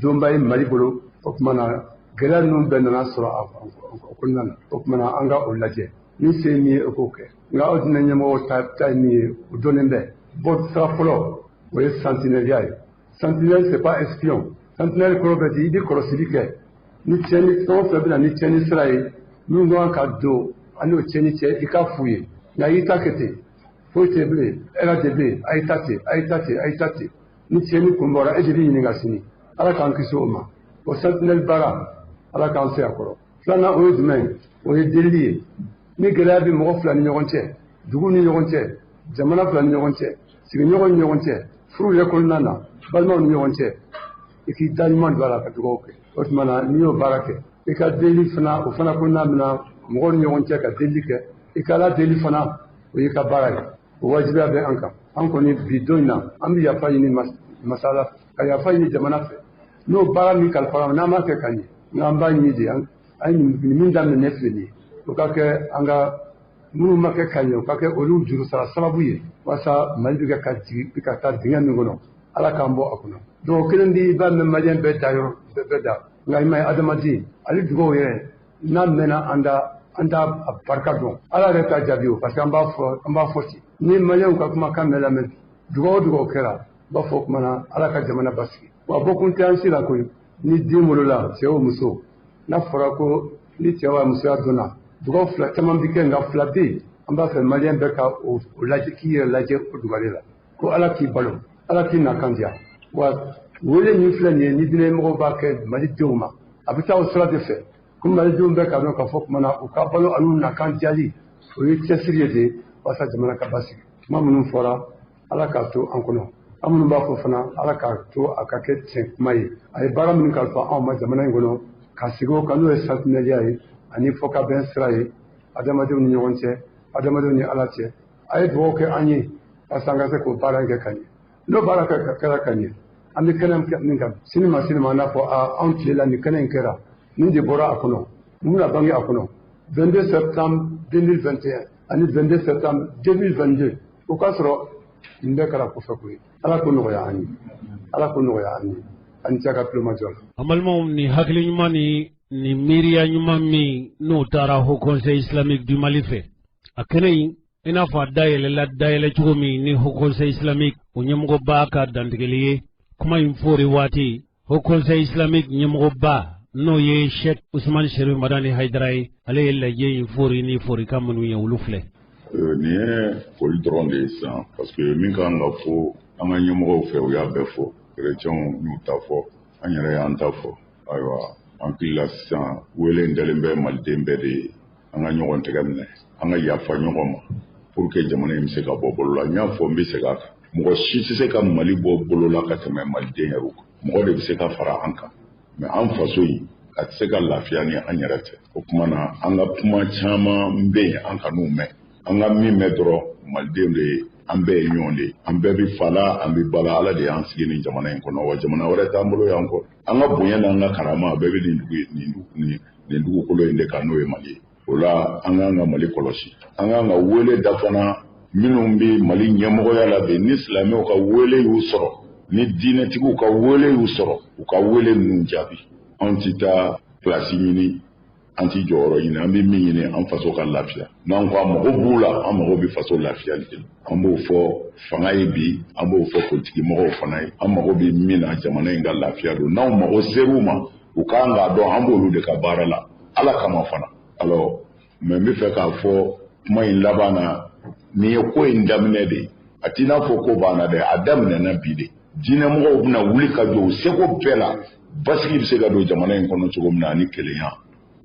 donba ye Mali bolo. O tuma na, gɛlɛya ninnu bɛɛ nana sɔrɔ a kɔnɔna na. O tuma na, an ka o lajɛ, min se ye min ye, o k'o kɛ. Nka aw diinɛ ɲɛmɔgɔw ta ye min ye, o dɔnnen bɛ. Bɔ sira fɔlɔ O ye sentinelle ye. Sentinelle, c'est pas espion. Sentinelle kɔrɔ bɛ di, i bɛ kɔlɔsili kɛ ni tiɲɛni fɛn o fɛn bɛ na ni tiɲɛni sira ye, minnu kan ka don an n'o tiɲɛni cɛ, i k'a f'u ye. Nka i ta kɛ ten, foyi tɛ bilen, e de bɛ yen, a ye ta ten, a ye ta ten, a ye ta ten. Ni tiɲɛni kun bɔra, e de bɛ ɲininka sini. Ala k'an kisi o ma. O sentinelle baara, Ala k'an se a kɔrɔ. Filanan, o ye jumɛn ye? O ye delili ye. Ni gɛlɛya bɛ mɔgɔ fila ni ɲɔgɔn cɛ, dugu ni ɲɔgɔn cɛ, jamana fila ni ɲɔgɔn cɛ, sigiɲɔgɔn ni ɲɔgɔn cɛ, furu yɛrɛ kɔnɔna na, balimaw ni ɲɔgɔn cɛ, i k'i da ɲuman don a la ka dugawu kɛ. O tuma na, n'i y'o baara kɛ, i ka deli fana, o fana kɔnɔna min mɔgɔw ni ɲɔgɔn cɛ ka delili kɛ, i ka Ala deli fana, o y'i ka baara ye. O wajibiya bɛ an kan. An kɔni, bi don in na, an bɛ yafa ɲini masala, ka yafa ɲini jamana fɛ, n'o baara min kalifara n'an m'a kɛ ka ɲɛ. Nka an b'a ɲini de, an ye nin min daminɛ ne filɛ nin ye, o ka kɛ an ka minnu ma kɛ ka ɲɛ, o ka kɛ olu juru sara sababu ye, walasa Mali bɛ kɛ ka jigin ka taa dingɛ min kɔnɔ, Ala k'an bɔ a kɔnɔ. Dugawu kelen di, i b'a mɛn maliyɛn bɛɛ da, yɔrɔ bɛɛ da. Nka i ma ye, adamaden, hali dugawu yɛrɛ n'a mɛnna an da, an t'a barika dɔn. Ala yɛrɛ t'a jaabi o, parce que an b'a fɔ, an b'a fɔ ten. Ni maliyɛnw ka kumakan mɛn lamɛn bi, dugawu o dugawu kɛra, u b'a fɔ o na, Ala ka jamana basigi. Wa bɔkun tɛ an si la koyi. Ni den wolola, cɛ o muso, n'a fɔra ko ni cɛ wa musoya donna, dugawu fila caman bi kɛ, nka fila bɛ yen, an b'a fɛ maliyɛn bɛɛ ka o lajɛ, k'i yɛrɛ lajɛ o dugale la, ko Ala k'i balo, Ala k'i nakan diya. Wa wele min filɛ nin ye, ni diinɛmɔgɔw b'a kɛ malidenw ma, a bɛ taa o sira de fɛ, ko malidenw bɛɛ k'a dɔn k'a fɔ tuma na u ka balo ani nakan diyali, o ye cɛsiri ye de walasa jamana ka basigi. Kuma minnu fɔra, Ala k'a to an kɔnɔ. An minnu b'a fɔ fana, Ala k'a to a ka kɛ tiɲɛ kuma ye. A ye baara minnu kalifa anw ma jamana in kɔnɔ, ka sigi o kan, n'o ye sentinelle ye ani fɔkabɛn sira ye adamadenw ni ɲɔgɔn cɛ, adamadenw ni Ala cɛ, a ye dugawu kɛ an ye walasa an ka se k'o baara in kɛ ka ɲɛ. N'o baara kɛra ka ɲɛ, an bɛ kɛnɛ min kan sini ma, sini ma, an n'a fɔ anw tile la nin kɛnɛ in kɛra, nin de bɔra a kɔnɔ, mun bɛna bange a kɔnɔ 22 septembre 2021 ani 22 septembre 2022, o k'a sɔrɔ nin bɛɛ kɛra kɔfɛ ko ye. Ala k'o nɔgɔya an ye, Ala k'o nɔgɔya an ye. An cɛ ka tulomajɔ la. An balimaw, nin hakili ɲuman ni nin miiriya ɲuman min n'o taara Haut Conseil islamique du Mali fɛ, a kɛnɛ in, i n'a fɔ a dayɛlɛla dayɛlɛ cogo min ni Haut Conseil islamique o ɲɛmɔgɔba ka dantigɛli ye, kuma in fɔri waati, Haut Conseil islamique ɲɛmɔgɔba, n'o ye Sheikh Usman Sherif Madani Haidara ye, ale ye lajɛ in fori ni forikan minnu ye, olu filɛ. Nin ye foli dɔrɔn de ye sisan, parce que min kan ka fɔ an ka ɲɛmɔgɔw fɛ, u y'a bɛɛ fɔ. Kerecɛnw y'u ta fɔ, an yɛrɛ y'an ta fɔ. Ayiwa, an hakili la sisan, wele in dalen bɛ maliden bɛɛ de ye, an ka ɲɔgɔn tɛgɛ minɛ, an ka yafa ɲɔgɔn ma, pour que jamana in bɛ se ka bɔ bolo la. N y'a fɔ, n bɛ segin a kan, mɔgɔ si tɛ se ka Mali bɔ bolo la ka tɛmɛ maliden yɛrɛ kan. Mɔgɔ de bɛ se ka fara an kan, mais an faso in, a tɛ se ka lafiya ni an yɛrɛ tɛ. O tuma na, an ka kuma caman bɛ yen, an ka n'u mɛn. An ka min mɛn dɔrɔn, malidenw de ye, an bɛɛ ye ɲɔgɔn de ye, an bɛɛ bɛ fa la, an bɛ ba la. Ala de y'an sigi nin jamana in kɔnɔ, wa jamana wɛrɛ t'an bolo yan kɔ. An ka bonya n'an ka karama, a bɛɛ bɛ nin dugu nin dugukolo in de kan, n'o ye Mali ye. O la, an k'an ka Mali kɔlɔsi. An k'an ka wele da fana, minnu bɛ Mali ɲɛmɔgɔya la bi, ni silamɛw ka wele y'u sɔrɔ, ni diinɛtigiw ka wele y'u sɔrɔ, u ka wele ninnu jaabi. Anw tɛ taa pilasi ɲini, an tɛ jɔyɔrɔ ɲini. An bɛ min ɲini, an faso ka lafiya. N'an ko an mago b'u la, an mago bɛ faso lafiyali de la. An b'o fɔ fanga ye bi, an b'o fɔ politiki mɔgɔw fana ye. An mago bɛ min na, jamana in ka lafiya don. N'anw mago ser'u ma, u kan k'a dɔn an b'olu de ka baara la Ala kama fana. Alors, mais n bɛ fɛ k'a fɔ kuma in laban na, nin ye ko in daminɛ de ye. A t'i n'a fɔ ko banna dɛ, a daminɛna bi de. Diinɛmɔgɔw bɛna wuli ka jɔ u seko bɛɛ la, basigi bɛ se ka don jamana in kɔnɔ cogo min na, ani kelenya,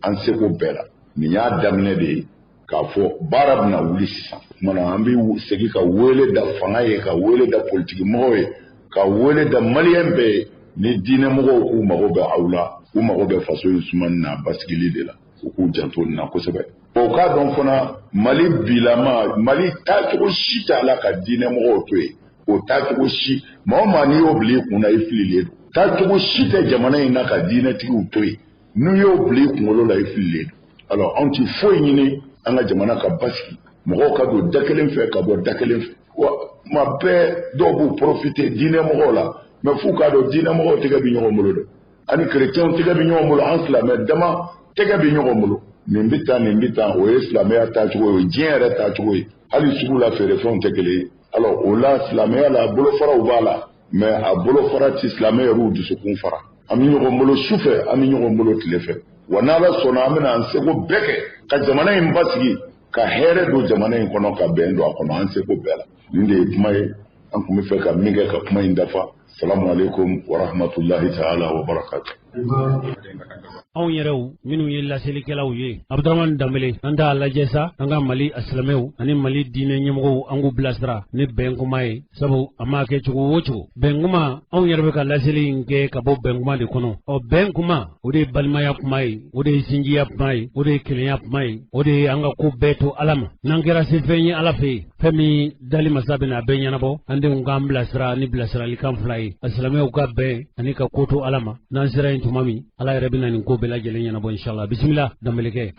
an seko bɛɛ la. Nin y'a daminɛ de ye, k'a fɔ baara bɛna wuli sisan. O tuma na, an bɛ segin ka wele da fanga ye, ka wele da politiki mɔgɔw ye, ka wele da maliyɛn bɛɛ ye. Ni diinɛmɔgɔw k'u mago bɛ aw la, u mago bɛ faso in sumani n'a basigili de la, u k'u janto nin na kosɛbɛ. O k'a dɔn fana, Mali bilama, Mali taacogo si t'a la ka diinɛmɔgɔw to yen. O taacogo si, maa o maa n'i y'o bila i kun na, i fililen don. Taacogo si tɛ jamana in na ka diinɛtigiw to yen. N'u y'o bila i kunkolo la, i fililen don. Alors, anw ti foyi ɲini, an ka jamana ka basigi, mɔgɔw ka don da kelen fɛ, ka bɔ da kelen fɛ. Wa tuma bɛɛ, dɔw b'u profiter diinɛmɔgɔw la, mais f'u k'a dɔn, diinɛmɔgɔw tɛgɛ bɛ ɲɔgɔn bolo dɛ, ani kerecɛnw tɛgɛ bɛ ɲɔgɔn bolo, an silamɛ dama tɛgɛ bɛ ɲɔgɔn bolo. Nin bɛ tan, nin bɛ tan, o ye silamɛya taacogo ye, o ye diɲɛ yɛrɛ taacogo ye. Hali sugu la, feerefɛnw tɛ kelen ye. Alors o la, silamɛya la, bolofaraw b'a la, mais a bolofara ti silamɛ yɛrɛw dusukun fara. An bɛ ɲɔgɔn bolo su fɛ, an bɛ ɲɔgɔn bolo tile fɛ. Wa n'Ala sɔnna, an bɛna an seko bɛɛ kɛ ka jamana in basigi, ka hɛrɛ don jamana in kɔnɔ, ka bɛn don a kɔnɔ, an seko bɛɛ la. Nin de ye kuma ye an tun bɛ fɛ ka min kɛ ka kuma in dafa. Salamu aleykum wa rahmatulahi ta'ala wa barakatu. Anw yɛrɛw minnu ye laselikɛlaw ye, Abudramani Danbele, an t'a lajɛ sa, an ka Mali silamɛw ani Mali diinɛ ɲɛmɔgɔw, an k'u bilasira ni bɛn kuma ye, sabu a m'a kɛ cogo o cogo, bɛn kuma, anw yɛrɛ bɛ ka laseli in kɛ ka bɔ bɛn kuma de kɔnɔ. Ɔ, bɛn kuma, o de ye balimaya kuma ye, o de ye sinjiya kuma ye, o de ye kelenya kuma ye, o de ye an ka ko bɛɛ to Ala ma. N'an kɛra se fɛn ye Ala fɛ yen, fɛn min dali masa bɛna a bɛɛ ɲɛnabɔ. An denw k'an bilasira ni bilasiralikan fila ye: a silamɛw ka bɛn ani ka ko to Ala ma. N'an sera yen tuma min, Ala yɛrɛ bɛna nin ko bɛɛ lajɛlen ɲɛnabɔ, inshallah. Bisimila, Danbelekɛ.